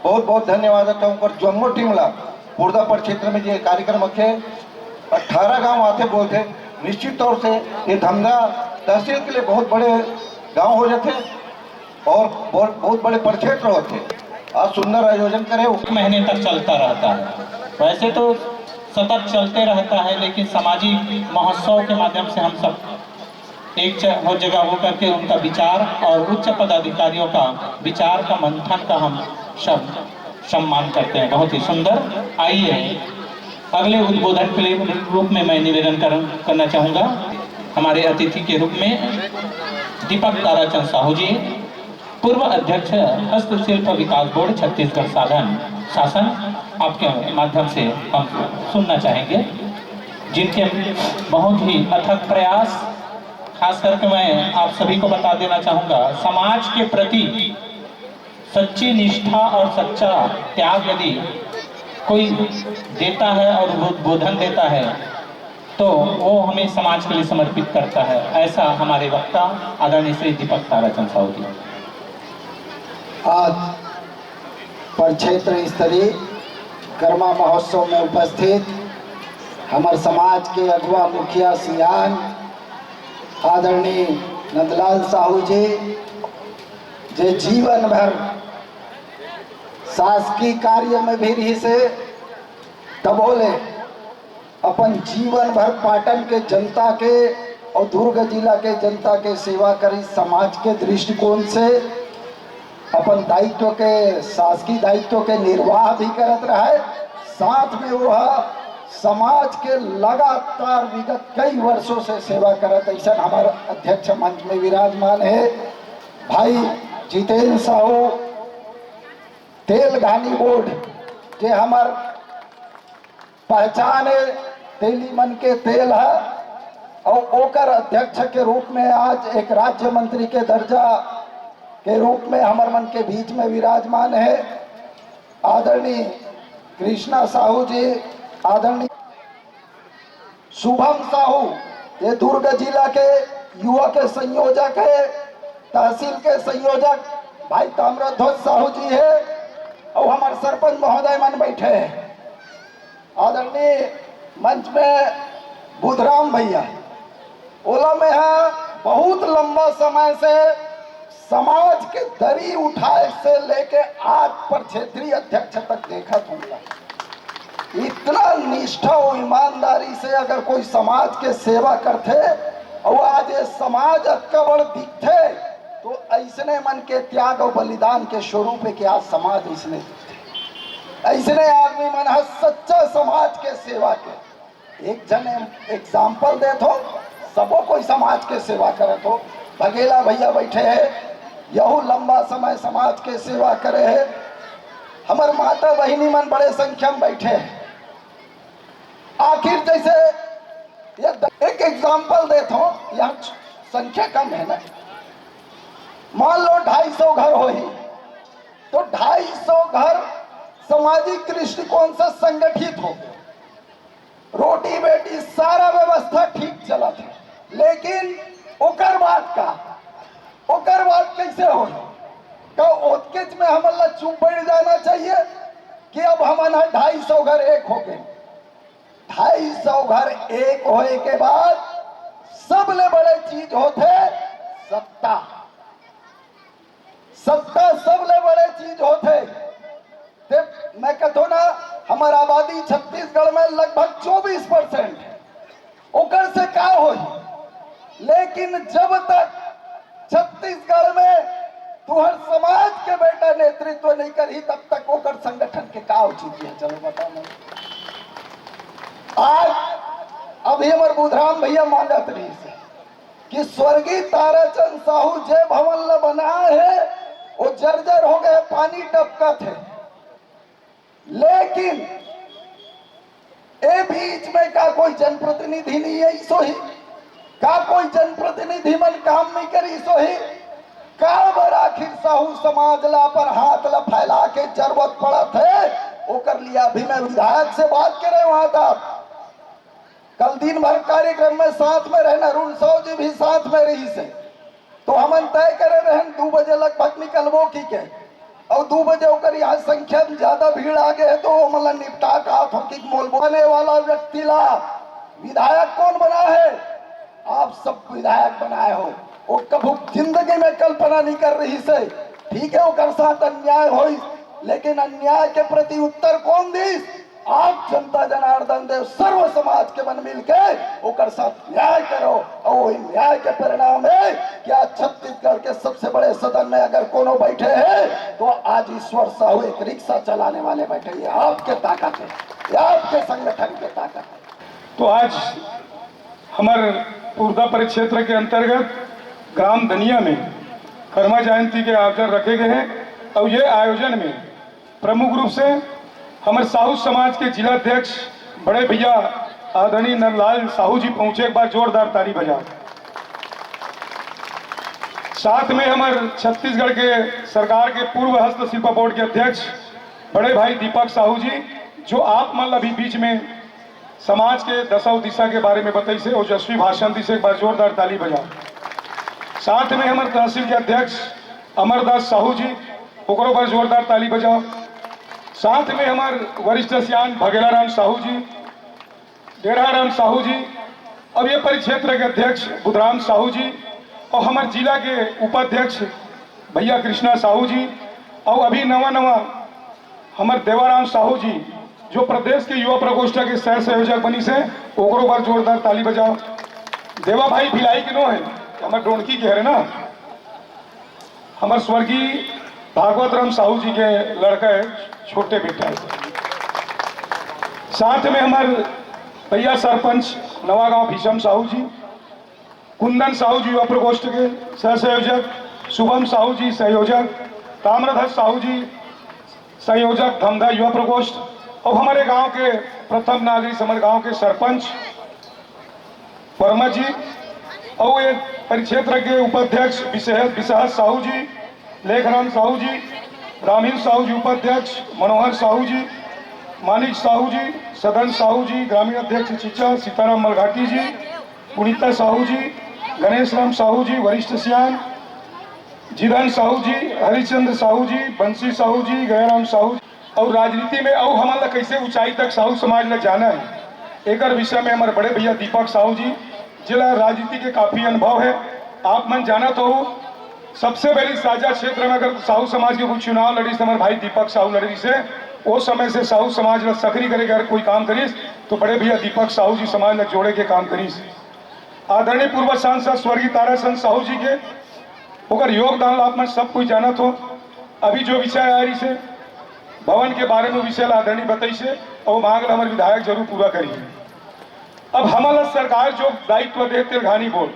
बहुत बहुत धन्यवाद देता हूँ, ओकर जम्मो टीम ला। पुरदा प्रक्षेत्र में ये कार्यक्रम रखे, अठारह गांव आथे बोलथे, निश्चित तौर से ये धमधा तहसील के लिए बहुत बड़े गांव हो जाथे और बहुत, बहुत बड़े प्रक्षेत्र होथे। आज सुंदर आयोजन करे। महीने तक चलता रहता है। वैसे तो सतत चलते रहता है, लेकिन सामाजिक महोत्सव के माध्यम से हम सब एक च-, वो जगह होकर के उनका विचार और उच्च पदाधिकारियों का विचार का मंथन का हम सब सम्मान करते हैं। बहुत ही सुंदर। आइए, अगले उद्बोधन के लिए रूप में मैं निवेदन कर, करना चाहूँगा हमारे अतिथि के रूप में दीपक ताराचंद साहू जी, पूर्व अध्यक्ष हस्तशिल्प विकास बोर्ड छत्तीसगढ़ साधन शासन, आपके माध्यम से हम सुनना चाहेंगे, जिनके बहुत ही अथक प्रयास। खास करके मैं आप सभी को बता देना चाहूँगा, समाज के प्रति सच्ची निष्ठा और सच्चा त्याग यदि कोई देता है और उद्बोधन देता है, तो वो हमें समाज के लिए समर्पित करता है। ऐसा हमारे वक्ता आदरणीय श्री दीपक ताराचंद साहू जी। आज प्रक्षेत्र स्तरीय कर्मा महोत्सव में उपस्थित हमर समाज के अगुवा मुखिया सियान आदरणीय नंदलाल साहू जी, जे जीवन भर शासकीय कार्य में भी रहिसे, तभो ले अपन जीवन भर पाटन के जनता के और दुर्ग जिला के जनता के सेवा करी, समाज के दृष्टिकोण से अपन दायित्व के, शासकीय दायित्व के निर्वाह भी करत रहे, साथ में वो समाज के लगातार विगत कई वर्षों से सेवा करत ऐसा हमारे अध्यक्ष मंच में विराजमान है भाई जितेंद्र साहू, तेल घानी बोर्ड, जे हमर पहचान है, तेली मन के तेल है, और ओकर अध्यक्ष के रूप में आज एक राज्य मंत्री के दर्जा के रूप में हमर मन के बीच में विराजमान है आदरणीय कृष्णा साहू जी, आदरणीय शुभम साहू, ये दुर्ग जिला के युवा के संयोजक है, तहसील के संयोजक भाई ताम्रध्वज साहू जी है, और हमारे सरपंच महोदय मन बैठे हैं। आदरणीय मंच में बुधराम भैया, ओला मैं हा बहुत लंबा समय से समाज के दरी उठाए से लेके आज पर क्षेत्रीय अध्यक्ष तक देखत हूँ। इतना निष्ठा और ईमानदारी से अगर कोई समाज के सेवा करथे और आज ये समाज अतका बड़ दिखथे, तो ऐसने मन के त्याग और बलिदान के स्वरूप है कि आज समाज इसने दिखथे। ऐसने आदमी मन ह सच्चा समाज के सेवा के एक झन एग्जाम्पल देत हो, सबो कोई समाज के सेवा करत हो। भगेला भैया बैठे हैं, यहू लंबा समय समाज के सेवा करे हैं। हमर माता बहिनी मन बड़े संख्या में बैठे हैं। आखिर जैसे ये द-, एक एग्जाम्पल देत हो, यहाँ संख्या कम है ना, मान लो ढाई सौ घर होही, तो ढाई सौ घर सामाजिक दृष्टिकोण से संगठित हो, रोटी बेटी सारा व्यवस्था ठीक चलत है, लेकिन ओकर बाद का, ओकर बाद कैसे हो? का ओतकेच में हमन ला चुप बैठ जाना चाहिए कि अब हमन ह ढाई सौ घर एक हो गए? ढाई सौ घर एक होए के बाद सबले बड़े चीज होथे सत्ता। सत्ता सबले बड़े चीज होथे। ते मैं कहतो ना, हमार आबादी छत्तीसगढ़ में लगभग चौबीस परसेंट है। ओकर से का होई? लेकिन जब तक छत्तीसगढ़ में तुहर समाज के बेटा नेतृत्व नहीं करही, तब तक ओकर संगठन के का औचित्य है? चलो बताओ मैं। आज अभी हमार बुधराम भैया मांगत रहिस कि स्वर्गीय ताराचंद साहू जे भवन ला बनाए हे, वो जर्जर हो गए, पानी टपकत है। लेकिन ए बीच में का कोई जनप्रतिनिधि नहीं है, इसो ही का कोई जनप्रतिनिधि मन काम नहीं करी, इसो ही का बर आखिर साहू समाज ला अपन हाथ ला फैला के जरूरत पड़त है? ओकर लिए अभी मैं विधायक से बात करे वहां तक। कल दिन भर कार्यक्रम में साथ में रहना, अरुण साहू जी भी साथ में रहिस हे, तो हमन तय करे रहन दू बजे लगभग निकलबो की के, और दू बजे ओकर यहाँ संख्या में ज्यादा भीड़ आ गए है, तो ओमन ला निपटा के आत हो कि मोलबो आने वाला व्यक्ति ला विधायक कौन बना है? आप सब विधायक बनाए हो, वो कभू जिंदगी में कल्पना नहीं कर रहिस हे। ठीक है, ओकर साथ अन्याय होइस, लेकिन अन्याय के प्रति उत्तर कौन दिस? आप जनता जनार्दन देव सर्व समाज के मन मिलके ओकर साथ न्याय करो, और वही न्याय के परिणाम है कि आज छत्तीसगढ़ के सबसे बड़े सदन में अगर कोनो बैठे हैं, तो आज ईश्वर साहू एक रिक्शा चलाने वाले बैठे। ये आपके ताकत है, ये आपके संगठन के ताकत है। तो आज हमर पुरदा परिक्षेत्र के अंतर्गत ग्राम दनिया में कर्मा जयंती के आयोजन रखे गए हैं और ये आयोजन में प्रमुख रूप से हमर साहू समाज के जिला अध्यक्ष बड़े भैया आदरणीय नंदलाल साहू जी पहुंचे। एक बार जोरदार ताली बजाओ। साथ में हमर छत्तीसगढ़ के सरकार के पूर्व हस्तशिल्प बोर्ड के अध्यक्ष बड़े भाई दीपक साहू जी, जो आप मन ला भी बीच में समाज के दशा और दिशा के बारे में बताइस हे, ओजस्वी भाषण दिस हे। एक बार जोरदार ताली बजाओ। साथ में हमर तहसील के अध्यक्ष अमरदास साहू जी, ओकरो बर जोरदार ताली बजाओ। साथ में हमर वरिष्ठ सियान भगेला राम साहू जी, डेरा राम साहू जी, और ये परिक्षेत्र के अध्यक्ष बुधराम साहू जी, और हमर जिला के उपाध्यक्ष भैया कृष्णा साहू जी, और अभी नवा नवा हमर देवाराम साहू जी, जो प्रदेश के युवा प्रकोष्ठ के सह संयोजक बनिस हे, ओकरो बर जोरदार ताली बजाओ। देवा भाई भिलाई के नो है, हमर डोनकी के हरे ना, हमर स्वर्गीय भागवत राम साहू जी के लड़का है, छोटे बेटा है। साथ में हमर भैया सरपंच नवागांव भीषम साहू जी, कुंदन साहू जी युवा प्रकोष्ठ के सह संयोजक, शुभम साहू जी संयोजक, ताम्रध्वज साहू जी संयोजक धमधा युवा प्रकोष्ठ, और हमारे गांव के प्रथम नागरिक, हमारे गांव के सरपंच वर्मा जी, अउ ये परिक्षेत्र के उपाध्यक्ष विशेष विश्वास साहू जी, लेखराम साहू जी, रामहीन साहू जी उपाध्यक्ष, मनोहर साहू जी, मानिक साहू जी, सदन साहू जी, ग्रामीण अध्यक्ष चिच्चा, सीताराम मलघाटी जी, पुनीता साहू जी, गणेश राम साहू जी, वरिष्ठ सियान, जिदन साहू जी, हरिश्चंद्र साहू जी, बंसी साहू जी, गयाराम साहू जी। अउ राजनीति में अउ हमन ला कैसे ऊंचाई तक साहू समाज ला जाना है, एकर विषय में हमर बड़े भैया दीपक साहू जी, जिला राजनीति के काफी अनुभव है। आप मन जानत हो, सबसे पहली साजा क्षेत्र में अगर साहू समाज के कोई चुनाव लड़िस, हमर भाई दीपक साहू लड़िस हे। ओ समय से साहू समाज ला सक्रिय करे के अगर कोई काम करिस, तो बड़े भैया दीपक साहू जी समाज ला जोड़े के काम करिस। आदरणीय पूर्व सांसद स्वर्गीय ताराचंद साहू जी के ओकर योगदान ला आप मन सब कोई जानत हो। अभी जो विषय आय रहिस हे भवन के बारे में, विषय ला आदरणीय बताइस हे, अउ मांग ला हमर विधायक जरूर पूरा करिस। अब हमन ला सरकार जो दायित्व दे तेलघानी बोर्ड,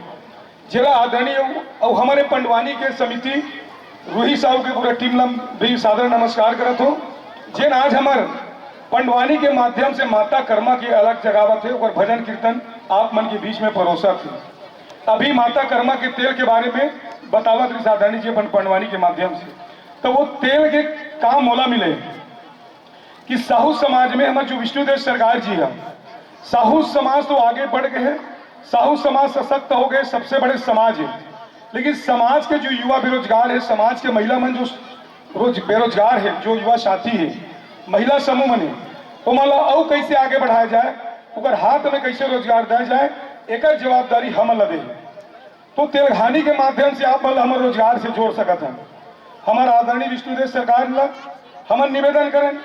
जेला आदरणीय अउ हमरे पंडवानी के समिति रूही साहू के पूरा टीम ला भी सादर नमस्कार करत हो, जेन आज हमर पंडवानी के माध्यम से माता कर्मा के अलख जगावत हे, ओकर भजन कीर्तन आप मन के बीच में परोसत हे। अभी माता कर्मा के तेल के बारे में बतावत रहिस आदरणीय जी अपन पंडवानी के माध्यम से, तो वो तेल के काम मोला मिले कि साहू समाज में हमर जो विष्णुदेव सरकार जी हे, साहू समाज तो आगे बढ़ गए हे, साहू समाज सशक्त हो गए, सबसे बड़े समाज हे, लेकिन समाज के जो युवा बेरोजगार हे, समाज के महिला मन जो रोज बेरोजगार हे, जो युवा साथी हे, महिला समूह मन हे, ओमन ला अउ कैसे आगे बढ़ाया जाए, ओकर हाथ में कैसे रोजगार दिया जाए, एकर जवाबदारी हमन ला दे। तो तेलघानी के माध्यम से आप मन ला हमर रोजगार से जोड़ सकत हन। हमर आदरणीय विष्णुदेव सरकार ला हमन निवेदन करें,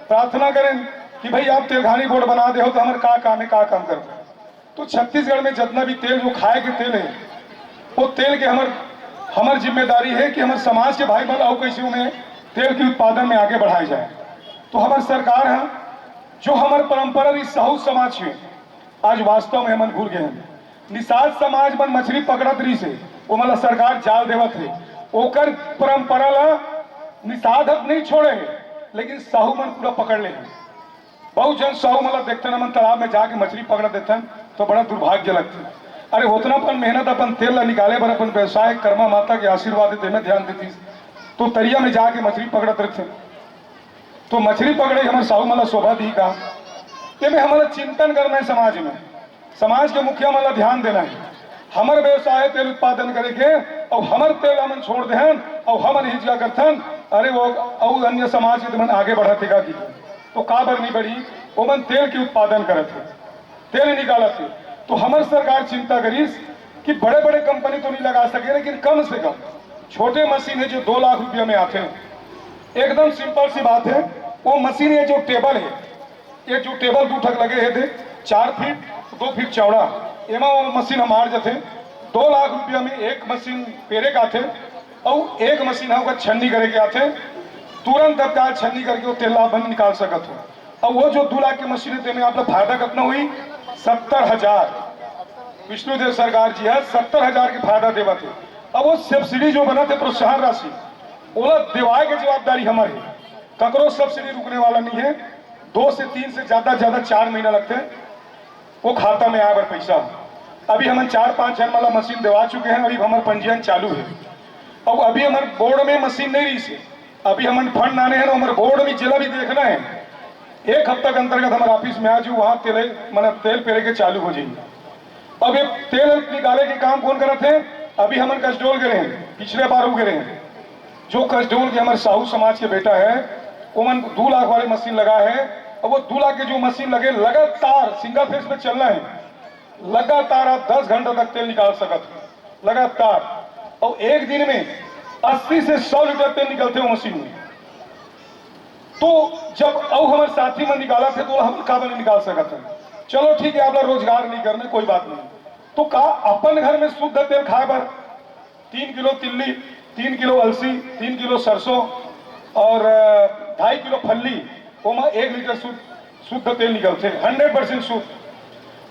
प्रार्थना करें कि भाई, आप तेलघानी बोर्ड बना दे हो, तो हमर का काम है, का काम करबो। तो छत्तीसगढ़ में जितना भी तेल, जो खाए के तेल है, वो तेल के हमर, हमर जिम्मेदारी है कि हमर समाज के भाई मन अउ कैसे उन्हें तेल के उत्पादन में आगे बढ़ाए जाए। तो हमर सरकार है, जो हमर परंपरा रही साहू समाज के, आज वास्तव में हमन भूल गए हैं। निषाद समाज मन मछली पकड़त रहिस हे, ओमन ला सरकार जाल देवत हे, ओकर परंपरा ला निषाद हक नहीं छोड़े हे, लेकिन साहू मन पूरा पकड़ ले हे। बहुत झन साहू मन ला देखथन, हमन तालाब में जाके मछली पकड़त देखथन, तो बड़ा दुर्भाग्य लगथे। अरे, ओतना अपन मेहनत, अपन तेल ला निकाले बर, अपन व्यवसाय, कर्मा माता के आशीर्वाद हे, तेमे ध्यान देतिस, तो तरिया में जाके मछली पकड़त रहिथे। तो मछली पकड़े हमर साहू मन ला शोभा दी का? तेमे हमन ला चिंतन करना है समाज में, समाज के मुखिया मन ला ध्यान देना है। हमर व्यवसाय है तेल उत्पादन करे के, अउ हमर तेल हमन छोड़ देहन, अउ हमन हिचका करथन, अरे वो अउ अन्य समाज के मन आगे बढ़त हे का कि? तो काबर नहीं बढ़ी? ओमन तेल के उत्पादन करत हे, तेल निकालत हे। तो हमर सरकार चिंता करिस कि बड़े-बड़े कंपनी तो नहीं लगा सके, लेकिन कम से कम छोटे मशीन है जो दो लाख रुपया में आथे। एकदम सिंपल सी बात है, वो मशीन, ये जो टेबल है, ये जो टेबल दू ठक लगे हे दे, चार फीट, दो फीट चौड़ा, एमा वो मशीन ह मार जथे। दो लाख रुपया में एक मशीन पेरे के आथे, अउ एक मशीन ह ओकर छन्नी करे के आथे। तुरंत तत्काल छन्नी करके वो तेल ला अपन निकाल सकत हो। अब वो जो दो लाख के मशीन है, तेमे आप ला फायदा कितना हुई? सत्तर हजार। विष्णुदेव सरकार जी है, सत्तर हजार के फायदा देवत है। अब वो सब्सिडी जो बनत हे, प्रोत्साहन राशि, ओला देवाए के जवाबदारी हमर है। ककरो सब्सिडी रुकने वाला नहीं है। दो से तीन से ज्यादा, ज्यादा चार महीना लगथे वो खाता में आए बर पैसा। अभी हमन चार पांच झन मन ला मशीन देवा चुके हैं, अभी हमर पंजीयन चालू है। अब अभी हमर बोर्ड में मशीन नहीं रहिस हे, अभी हमन फंड लाने हैं, हमर बोर्ड में जेला भी देखना है, एक हफ्ता के अंतर्गत हमर ऑफिस में आ जाओ, वहां तेल, मतलब तेल पेरे के चालू हो जाएंगे। अब ये तेल निकाले के काम कौन करत है? अभी हमन कसडोल गे रहेन, पिछले बार हो गे रहेन। जो कसडोल के हमर साहू समाज के बेटा है, ओमन दू लाख वाले मशीन लगा है। अब वो दू लाख के जो मशीन लगे, लगातार सिंगल फेज में चलना है, लगातार आप दस घंटा तक तेल निकाल सकत हो, लगातार। और एक दिन में अस्सी से सौ लीटर तेल निकलथे वो मशीन में। तो जब अउ हमर साथी मन निकालत हे, तो हम काबर नहीं निकाल सकत हन? चलो ठीक है, आप ला रोजगार नहीं करने, कोई बात नहीं। तो का अपन घर में शुद्ध तेल खाए बर तीन किलो तिल्ली, तीन किलो अलसी, तीन किलो सरसों और, अ, ढाई किलो फल्ली, ओमा एक लीटर शुद्ध, शुद्ध तेल निकलथे, हंड्रेड परसेंट शुद्ध।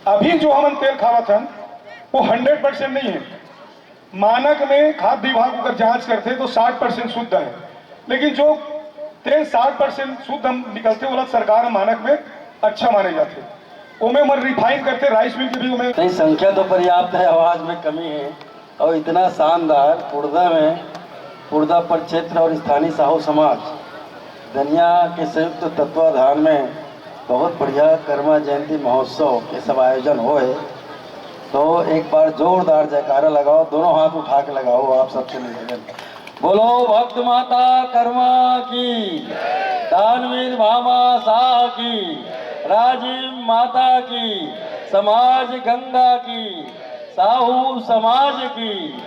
अभी जो हमन तेल खावत हन, वो हंड्रेड परसेंट नहीं है। मानक में खाद्य विभाग ओकर जांच करथे तो साठ परसेंट शुद्ध है, लेकिन जो तेल साठ परसेंट शुद्ध हम निकलथे, ओला सरकार मानक में अच्छा माने जाथे। ओमे मन रिफाइन करथे, राइस मिल के भी ओमे। नहीं, संख्या तो पर्याप्त है, आवाज में कमी है। और इतना शानदार पुरदा में, पुरदा प्रक्षेत्र और स्थानीय साहू समाज दनिया के संयुक्त तत्वाधान में बहुत बढ़िया कर्मा जयंती महोत्सव के सब आयोजन होए। तो एक बार जोरदार जयकारा लगाओ, दोनों हाथ उठा के लगाओ, आप सबसे निवेदन। बोलो भक्त माता कर्मा की, दानवीर भामा साह की, राजिम माता की, समाज गंगा की, साहू समाज की,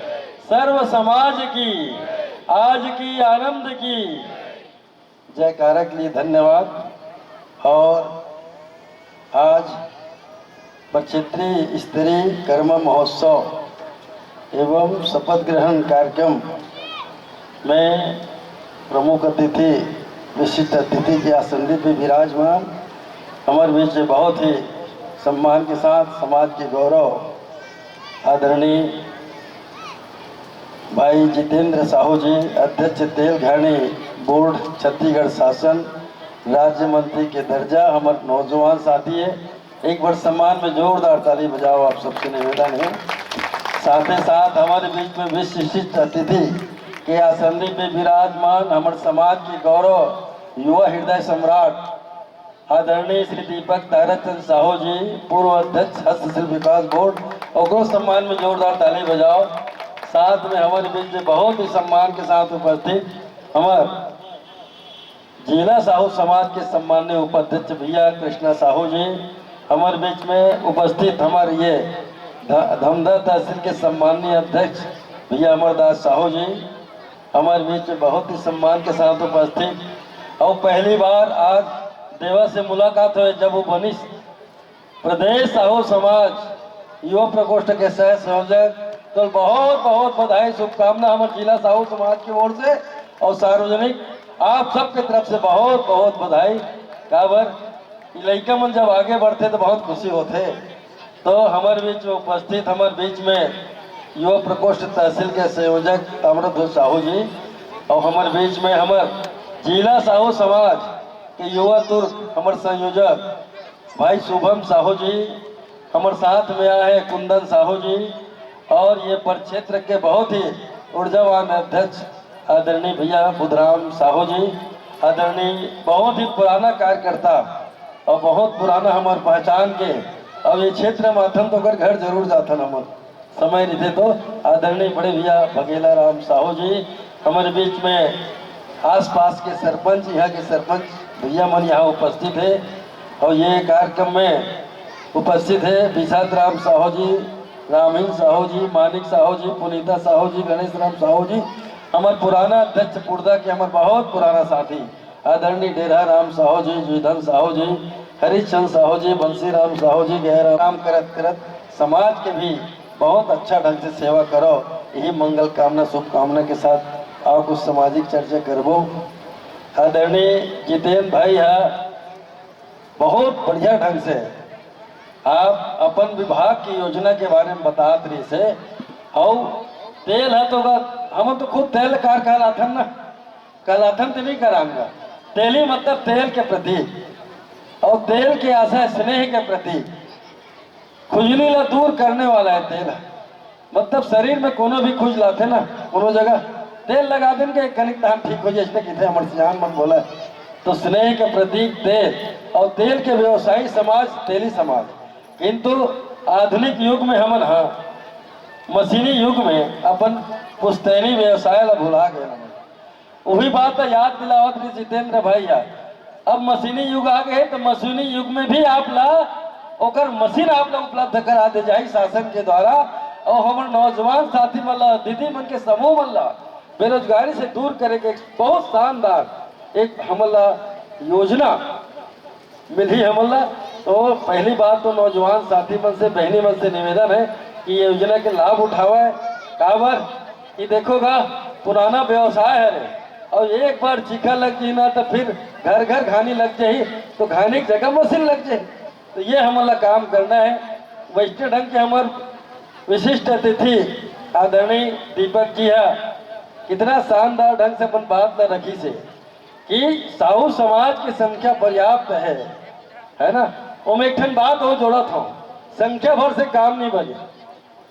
सर्व समाज की, आज की आनंद की। जयकारा के लिए धन्यवाद। और आज प्रक्षेत्रीय स्तरीय कर्म महोत्सव एवं शपथ ग्रहण कार्यक्रम में प्रमुख अतिथि, विशिष्ट अतिथि के आसन पे विराजमान, हमारे बीच में बहुत ही सम्मान के साथ समाज के गौरव आदरणीय भाई जितेंद्र साहू जी, अध्यक्ष तेल घाणी बोर्ड छत्तीसगढ़ शासन, राज्य मंत्री के दर्जा, हमारे नौजवान साथी है, एक बार सम्मान में जोरदार ताली बजाओ, आप सबसे निवेदन है। साथ ही साथ हमारे बीच में विशिष्ट अतिथि के आसन पे विराजमान हमारे समाज के गौरव युवा हृदय सम्राट आदरणीय श्री दीपक ताराचंद साहू जी, पूर्व अध्यक्ष हस्तशिल्प विकास बोर्ड, ओकरो सम्मान में जोरदार ताली बजाओ। साथ में हमारे बीच में बहुत ही सम्मान के साथ उपस्थित हमारे जिला साहू समाज के सम्माननीय उपाध्यक्ष भैया कृष्णा साहू जी, हमारे बीच में उपस्थित हमारे ये ध-, धमधा तहसील के सम्माननीय अध्यक्ष भैया अमरदास साहू जी, हमारे बीच में बहुत ही सम्मान के साथ उपस्थित। और पहली बार आज देवा से मुलाकात हुई, जब वो बनिस प्रदेश साहू समाज युवा प्रकोष्ठ के सह संयोजक, तो बहुत बहुत बधाई, शुभकामना हमारे जिला साहू समाज की ओर से और सार्वजनिक आप सबके तरफ से बहुत बहुत बधाई। काबर, ई लइका मन जब आगे बढ़थे तो बहुत खुशी होथे। तो हमारे बीच में उपस्थित, हमारे बीच में युवा प्रकोष्ठ तहसील के संयोजक ताम्रध्वज साहू जी, और हमारे बीच में हमारे जिला साहू समाज के युवा तुर्क हमारे संयोजक भाई शुभम साहू जी, हमारे साथ में आए हैं कुंदन साहू जी, और ये प्रक्षेत्र के बहुत ही ऊर्जावान अध्यक्ष आदरणीय भैया बुधराम साहू जी, आदरणीय बहुत ही पुराना कार्यकर्ता और बहुत पुराना हमारे पहचान के, और ये क्षेत्र में आथन तो ओकर घर जरूर जाथन हमन। समय रहिथे तो आदरणीय बड़े भैया भगेला राम साहू जी, हमारे बीच में आसपास के सरपंच, यहाँ के सरपंच भैया मन यहाँ उपस्थित है और ये कार्यक्रम में उपस्थित है विशाल राम साहू जी, रामहीन साहू जी, मानिक साहू जी, पुनीता साहू जी, गणेश राम साहू जी, हमारे पुराना अध्यक्ष पुरदा के, हमारे बहुत पुराना साथी आदरणीय डेरा राम साहू जी, जुईधन साहू जी, हरिश्चंद साहू जी, बंसी राम साहू जी, गया राम करत करत समाज के भी बहुत अच्छा ढंग से सेवा करो, यही मंगल कामना शुभकामना के साथ आओ कुछ सामाजिक चर्चा करबो। आदरणीय जितेंद्र भाई हा बहुत बढ़िया ढंग से आप अपन विभाग की योजना के बारे में बतात रहिस हे। अउ तेल ह तो गा-, हम तो खुद तेल कारखाना आथन ना, कहलाथन ते नहीं करांगा। तेली मतलब तेल के प्रतीक, और तेल के आशय स्नेह के प्रतीक। खुजली ला दूर करने वाला है तेल ह। मतलब शरीर में कोनो भी खुजलाथे ना, कोनो जगह तेल लगा देन के एक कनिक तहान ठीक हो जाए, इसने किथे हमर सियान मन बोला। तो स्नेह के प्रतीक तेल, और तेल के व्यवसायी समाज तेली समाज। किंतु आधुनिक युग में हमन हा मशीनी युग में अपन पुश्तैनी व्यवसाय ला भुला गए हमन। उही बात ला याद दिलावत रहिस जितेंद्र भाई हा। अब मशीनी युग आ गए हे, तो मशीनी युग में भी आप ला ओकर मशीन आप ला उपलब्ध करा दे जाही शासन के द्वारा। और हमर नौजवान साथी मन ला, दीदी मन के समूह मन ला बेरोजगारी से दूर करे के एक बहुत शानदार एक हमन ला योजना मिलही हमन ला। तो पहली बात तो नौजवान साथी मन से, बहनी मन से निवेदन है कि ये योजना के लाभ उठावे। काबर कि देखो गा, पुराना व्यवसाय हरे, और एक बार चीखा लग जाही ना, तो फिर घर घर घानी लग जाही, तो घानी की जगह मशीन लग जाही। तो ये हमन ला काम करना है। वैसे ढंग के हमर विशिष्ट अतिथि आदरणीय दीपक जी हा कितना शानदार ढंग से अपन बात ला रखिस हे कि साहू समाज की संख्या पर्याप्त है, है ना? ओमे एक ठन बात और जोड़त हूँ, संख्या भर से काम नहीं बने,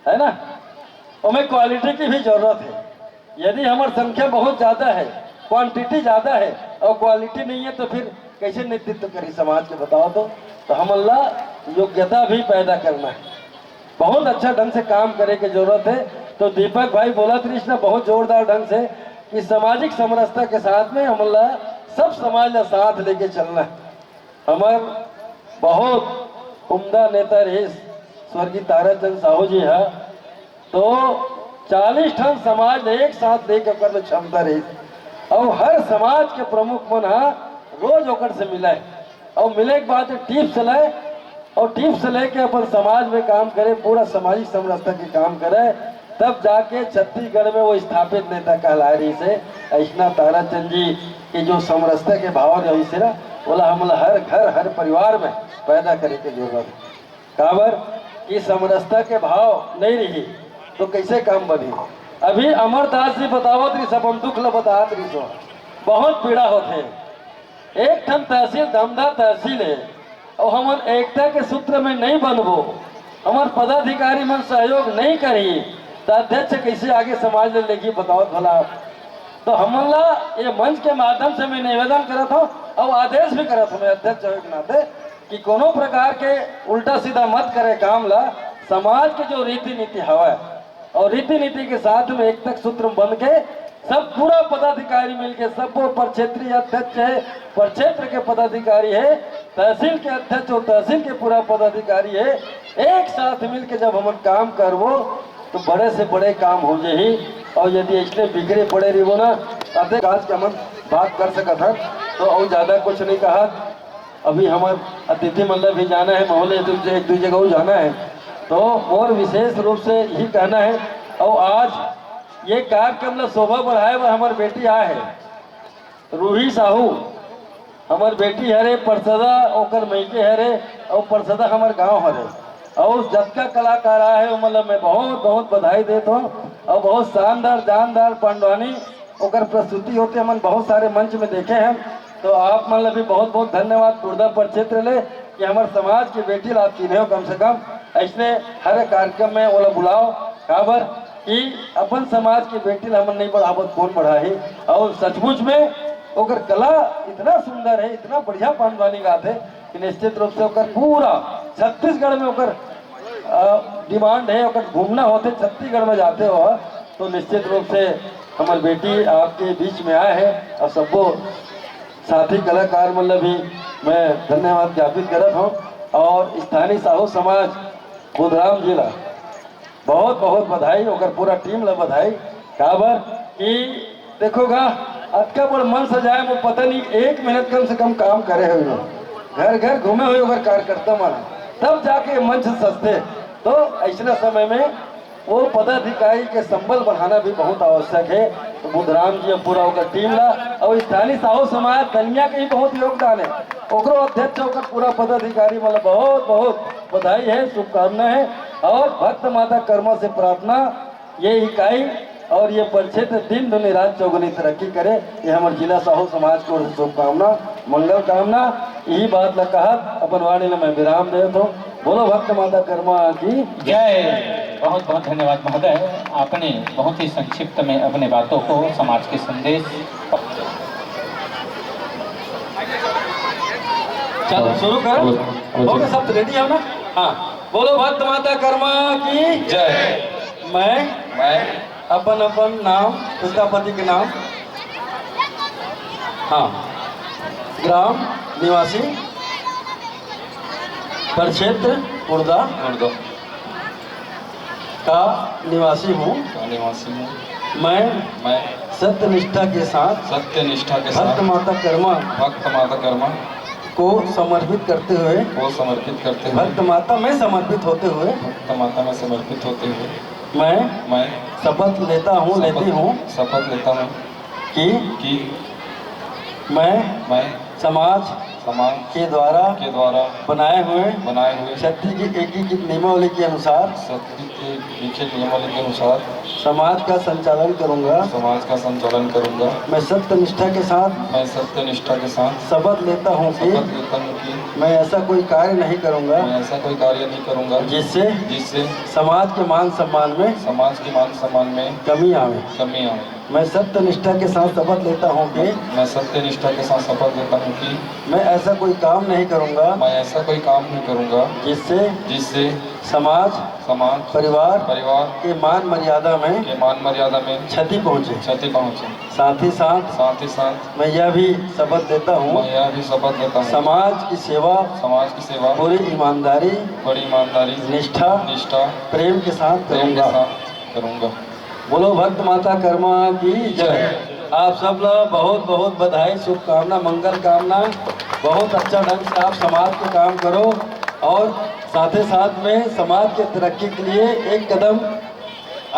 है ना? ओमे क्वालिटी की भी जरूरत है। यदि हमार संख्या बहुत ज्यादा है, क्वांटिटी ज्यादा है और क्वालिटी नहीं है, तो फिर कैसे नेतृत्व करी समाज के, बताओ तो? तो हमन ला योग्यता भी पैदा करना है, बहुत अच्छा ढंग से काम करे के जरूरत है। तो दीपक भाई बोलत रहिस ना बहुत जोरदार ढंग से कि सामाजिक समरसता के साथ में हमन ला सब समाज ला साथ लेके चलना है। हमर बहुत उम्दा नेता रहिस स्वर्गीय ताराचंद साहू जी ह, तो चालीस ठन समाज ल एक साथ लेके ओकर में क्षमता रहिस, अउ हर समाज के प्रमुख मन ह रोज ओकर से मिलय, अउ मिले के बाद टिप्स लय, अउ टिप्स लेके अपन समाज में काम करे, पूरा सामाजिक समरसता के काम करे, तब जाके छत्तीसगढ़ में वो स्थापित नेता कहलाए रहिस हे। अइसना ताराचंद जी के जो समरसता के भाव रहिस हे ना, ओला हमन ला हर घर, हर परिवार में पैदा करे के जरूरत हे। काबर कि समरसता के भाव नहीं रही, तो कैसे काम बनही? अभी अमरदास जी बतावत रहिस, अपन दुख ल बतात रहिस, बहुत पीड़ा होथे। एक ठन तहसील धमधा तहसील हे, अउ हमन एकता के सूत्र में नहीं बनबो, हमर पदाधिकारी मन सहयोग नहीं करही, त अध्यक्ष कैसे आगे समाज ले लेगी, बतावत भला आप? तो हमन ला ये मंच के माध्यम से मैं निवेदन करत हूँ अउ आदेश भी करत हूँ मैं अध्यक्ष होए के नाते कि कोनो प्रकार के उल्टा सीधा मत करे काम ला। समाज के जो रीति नीति हवय और रीति नीति के साथ में एकता के सूत्र बन के सब पूरा पदाधिकारी मिलके सब वो प्रक्षेत्रीय अध्यक्ष है, प्रक्षेत्र के पदाधिकारी है, तहसील के अध्यक्ष और तहसील के पूरा पदाधिकारी है, एक साथ मिलके जब हमन काम करबो तो बड़े से बड़े काम हो जाही। और यदि इसने बिखरे पड़े रहिबो ना, अतः आज के हमन बात कर सकत हन, तो और ज्यादा कुछ नहीं कहा। अभी हमर अतिथि मन ला भी जाना है, महोदय, तुमसे एक दू जगह और जाना है, तो मोर विशेष रूप से यही कहना है। और आज ये कार्यक्रम ला शोभा बढ़ाए बर हमर बेटी आए है, रूही साहू, हमर बेटी हरे परसदा, ओकर मइके हरे, अउ परसदा हमर गांव हरे। अउ जतका कलाकार आए हे, ओमन ला मैं बहुत, बहुत बधाई देत हूँ। अउ बहुत शानदार, जानदार पंडवानी ओकर प्रस्तुति होथे, हमन बहुत सारे मंच में देखे हैं। तो आप मन ला भी बहुत, बहुत धन्यवाद, खुर्दा प्रक्षेत्र ले, कि हमर समाज के बेटी ला आप चिन्हे हो, कम से कम अइसने हर कार्यक्रम में ओला बुलाओ। काबर कि अपन समाज के बेटी ला हमन नहीं बढ़ाबो त कोन बढ़ाही? अउ सचमुच में ओकर कला इतना सुंदर है, इतना बढ़िया पंडवानी गाथे कि निश्चित रूप से ओकर पूरा छत्तीसगढ़ में ओकर, अ, डिमांड है, ओकर घूमना होथे, छत्तीसगढ़ में जाथे हो, तो निश्चित रूप से हमर बेटी आपके बीच में आए है। और सबो साथी कलाकार मन ला भी मैं धन्यवाद ज्ञापित करत हूँ। और स्थानीय साहू समाज बुधराम जी ला बहुत बहुत बधाई, ओकर पूरा टीम ला बधाई। काबर कि देखो गा, अतका बड़ मंच सजाए में पता नहीं एक महीना कम से कम काम करे हुए, घर घर घूमे हुए ओकर कार्यकर्ता मन, तब जाके मंच सजथे। तो ऐसना समय में वो पदाधिकारी के संबल बढ़ाना भी बहुत आवश्यक है। तो बुधराम जी और पूरा ओकर टीम ला और स्थानीय साहू समाज दलमिया के ही बहुत योगदान है, ओकरो अध्यक्ष ओकर पूरा पदाधिकारी मतलब बहुत बहुत बधाई है, शुभकामना है। और भक्त माता कर्मा से प्रार्थना, ये इकाई और ये प्रक्षेत्र दिन दुनी रात चौगुनी तरक्की करे, ये हमर जिला साहू समाज को शुभकामना, मंगल कामना। यही बात ला कहत अपन वाणी ला मैं विराम देत हूँ। बोलो भक्त माता कर्मा की जय। बहुत बहुत धन्यवाद महोदय, आपने बहुत ही संक्षिप्त में अपने बातों को, समाज के संदेश। चलो शुरू करो। हो गया, सब रेडी हो ना? हाँ, बोलो भक्त माता कर्मा की जय। मैं मैं अपन अपन नाम, पिता पति के नाम। हाँ, ग्राम निवासी, प्रक्षेत्र खुर्दा खुर्दा का निवासी हूँ। का निवासी हूँ। मैं मैं सत्यनिष्ठा के साथ सत्यनिष्ठा के भक्त साथ माता कर्मा भक्त माता कर्मा को समर्पित करते हुए को समर्पित करते हुए भक्त माता में समर्पित होते हुए भक्त माता में समर्पित होते हुए मैं मैं शपथ लेता हूँ, शपथ लेती हूँ शपथ लेता हूँ कि कि मैं मैं समाज समाज के द्वारा के द्वारा बनाए हुए बनाए हुए छत्तीस की एकीकृत नियमावली के अनुसार छत्तीस के लिखित नियमावली के अनुसार समाज का संचालन करूंगा। समाज का संचालन करूंगा। मैं सत्यनिष्ठा के साथ मैं सत्यनिष्ठा के साथ शपथ लेता हूँ कि शपथ लेता हूँ कि मैं ऐसा कोई कार्य नहीं करूंगा मैं ऐसा कोई कार्य नहीं करूंगा जिससे जिससे समाज के मान सम्मान में समाज के मान सम्मान में कमी आवे। कमी आवे। मैं सत्यनिष्ठा के साथ शपथ लेता हूँ कि मैं सत्यनिष्ठा के साथ शपथ लेता हूँ कि मैं ऐसा कोई काम नहीं करूंगा मैं ऐसा कोई काम नहीं करूंगा जिससे जिससे समाज, समाज, परिवार परिवार के मान मर्यादा में के मान मर्यादा में क्षति पहुंचे। क्षति पहुंचे। साथ ही साथ साथ ही साथ मैं यह भी शपथ लेता हूँ मैं यह भी शपथ लेता हूँ समाज की सेवा समाज की सेवा पूरी ईमानदारी, बड़ी ईमानदारी, निष्ठा, निष्ठा, प्रेम के साथ प्रेम के करूंगा। साथ करूंगा। बोलो भक्त माता कर्मा की जय। जय। आप सब ला बहुत बहुत बधाई, शुभकामना, मंगल कामना। बहुत अच्छा ढंग से आप समाज के काम करो और साथे साथ में समाज के तरक्की के लिए एक कदम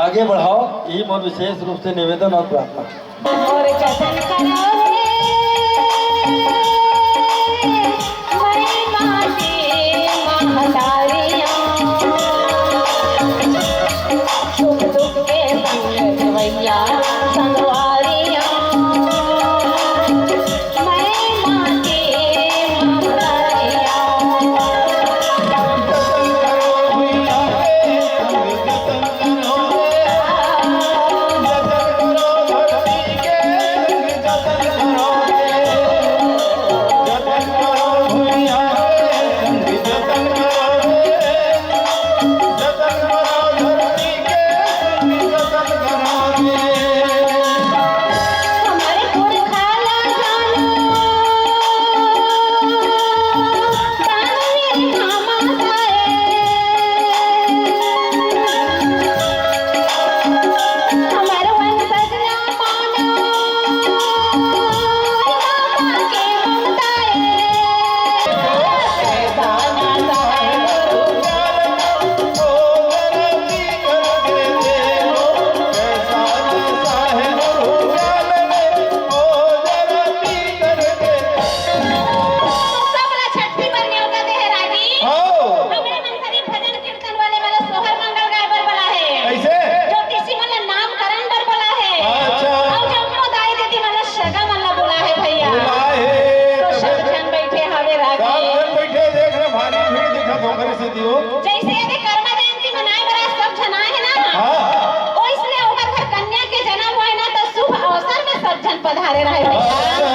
आगे बढ़ाओ, यही मोर विशेष रूप से निवेदन और प्रार्थना। मोर जतन करो रे, मैं माटी महतारियाँ। सुख दुख के संग देवैया संगवारियाँ। सब ला छठी पर न्योता दे हे रागी। हमरे मन शरीफ भजन कीर्तन वाले मन ला सोहर मंगल गाए बर बोला हे। ज्योतिषी मन ला नामकरण बर बोला हे। अच्छा। अउ जम्मो दाई दीदी मन ला सगा मन ला बोला हे भैया। तो सब झन बैठे हवे रागी। सब झन बैठे, देख रे, भारी भीड़ दिखत हो, करे से दियो। जैसे यदि कर्मा जयंती मनाए बर आज सब झन आए हे ना, हाँ। ओइसने ओकर घर कन्या के जन्म होए ना, तो शुभ अवसर में सब झन पधारे रहे भैया। अच्छा।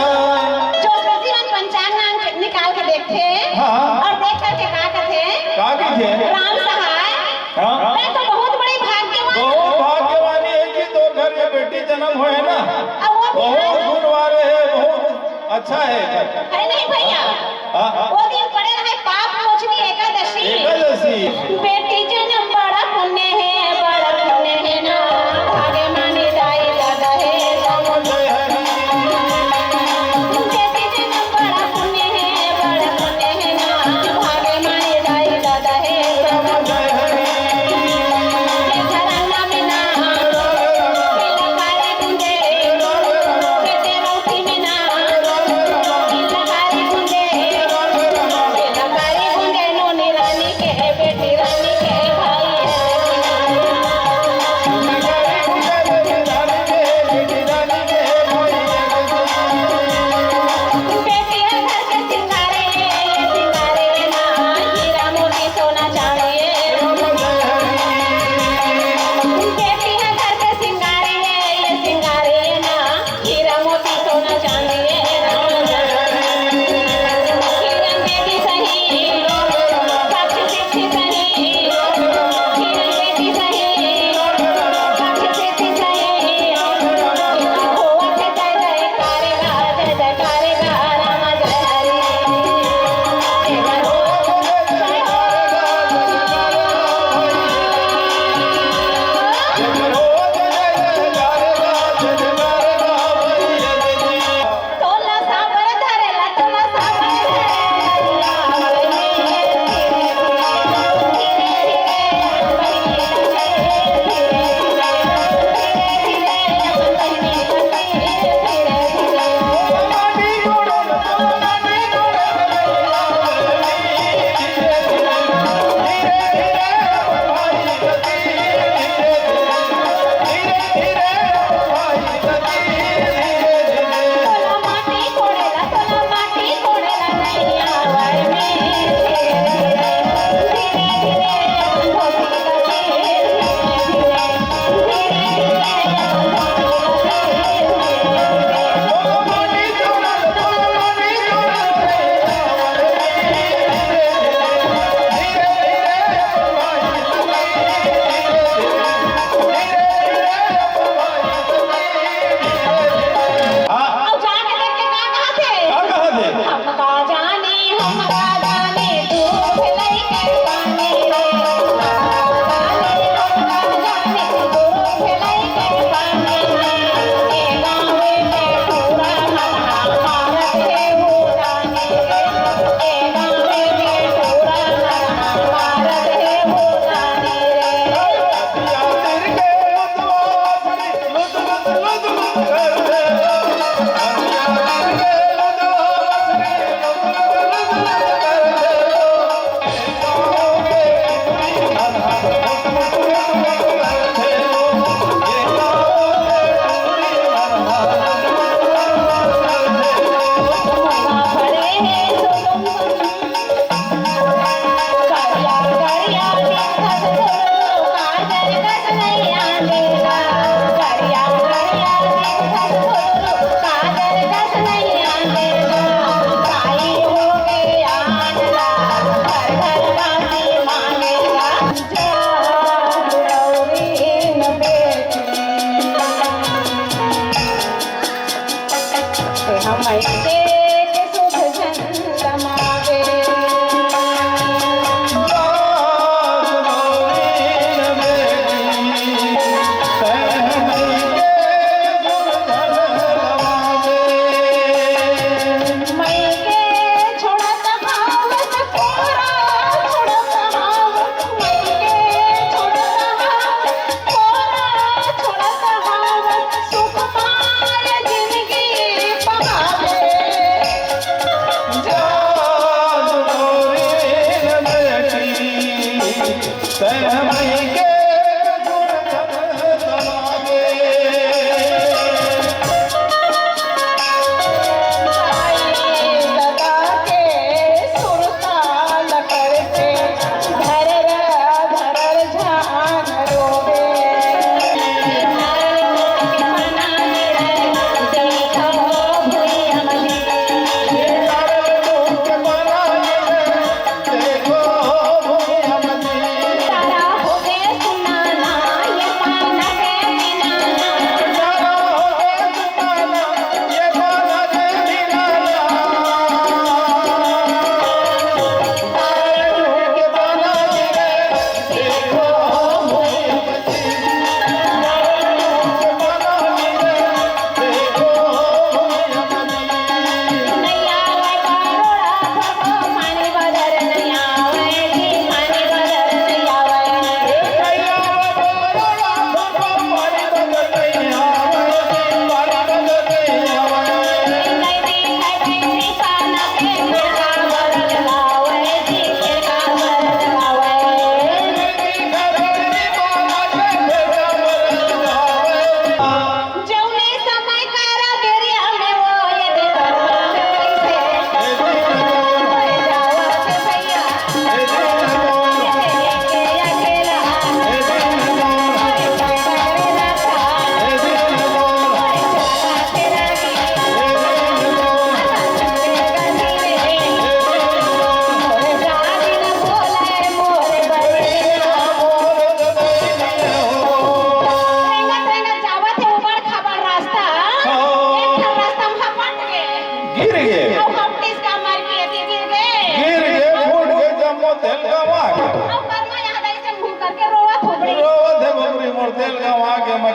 जो सजीवन पंचांग नाम के निकाल के देखथे हाँ। और देख करके का कथे? का कथे? राम सहाय, हाँ। मैं तो बहुत बड़ी भाग्यवान बहुत हूँ। भाग्यवानी है कि तोर घर ये बेटी जन्म होए ना। अब वो भी बहुत आज गुण वाले है, बहुत अच्छा है। है नहीं भैया? हाँ, हाँ। वो दिन पड़े रहे पाप मोचनी एकादशी। एकादशी। बेटी जन्म बड़ा पुण्य है, बड़ा पुण्य है ना। भागे माने दाई दादा है। जय हरि। बेटी जन्म बड़ा पुण्य है, बड़ा पुण्य है ना। भागे माने दाई दादा है। जय हरि। ये घराना में ना, ये लकारी गुंजे, ये तेरा उठी में ना, ये लकारी गुंजे।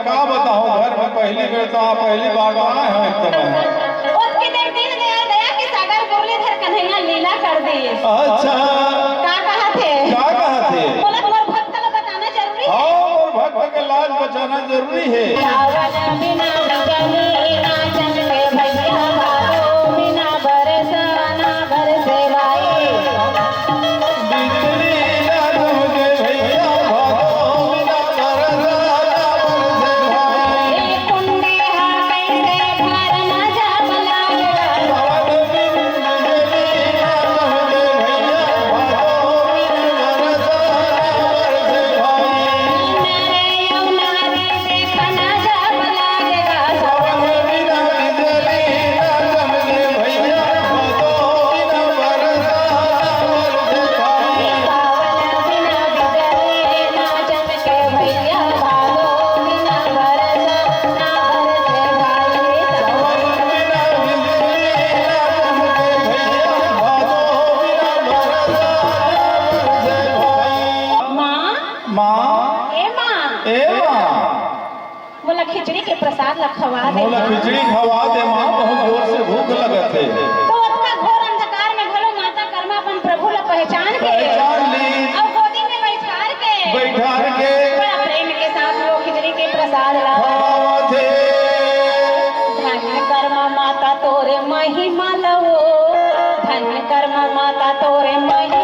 का बताओ, घर में पहली बेर तो, पहली बार तो आए हो एकदम। ओतके देर दिन दया, दया के सागर मुरलीधर कन्हैया लीला कर दिस। अच्छा। का कहा थे? का कहा थे? बोला, मोर भक्त ला बताना जरूरी है। हाँ, मोर भक्त के लाज बचाना जरूरी है। सावन बिना बिजली ना चमके भैया, भादो बिना बरसा ना बरसे भाई। बिजली ना चमके भैया, भादो बिना बरसा ना बरसे भाई। ए कुंडी हा कैसे भरना जब लागेगा। सावन बिन बिजली ना चमके भैया, भादो बिन बरसा ना बरसे भाई। नरे यमुना रे देखना जब लागेगा। सावन बिना बिजली ना चमके भैया, भादो बिना बरसा ना बरसे भाई। सावन बिना बिजली ना चमके भैया, भादो बिना बरसा ना बरसे भाई। सावन बिना बिजली ना चमके भैया, भादो बिना बरसा ना बरसे भाई। माँ, माँ, ए माँ, ए माँ। मोला खिचड़ी के प्रसाद ला खवा दे। मोला खिचड़ी खवा दे माँ, बहुत जोर से भूख लगत हे। तो ओतका घोर अंधकार में घलो माता कर्मा अपन प्रभु ला पहचान के, पहचान ली। अउ गोदी में बैठार के, बैठार के। बड़ा प्रेम के साथ वो खिचड़ी के प्रसाद ला खवावत हे। धन्य कर्मा माता तोरे महिमा ला वो, धन्य कर्मा माता तोरे महिमा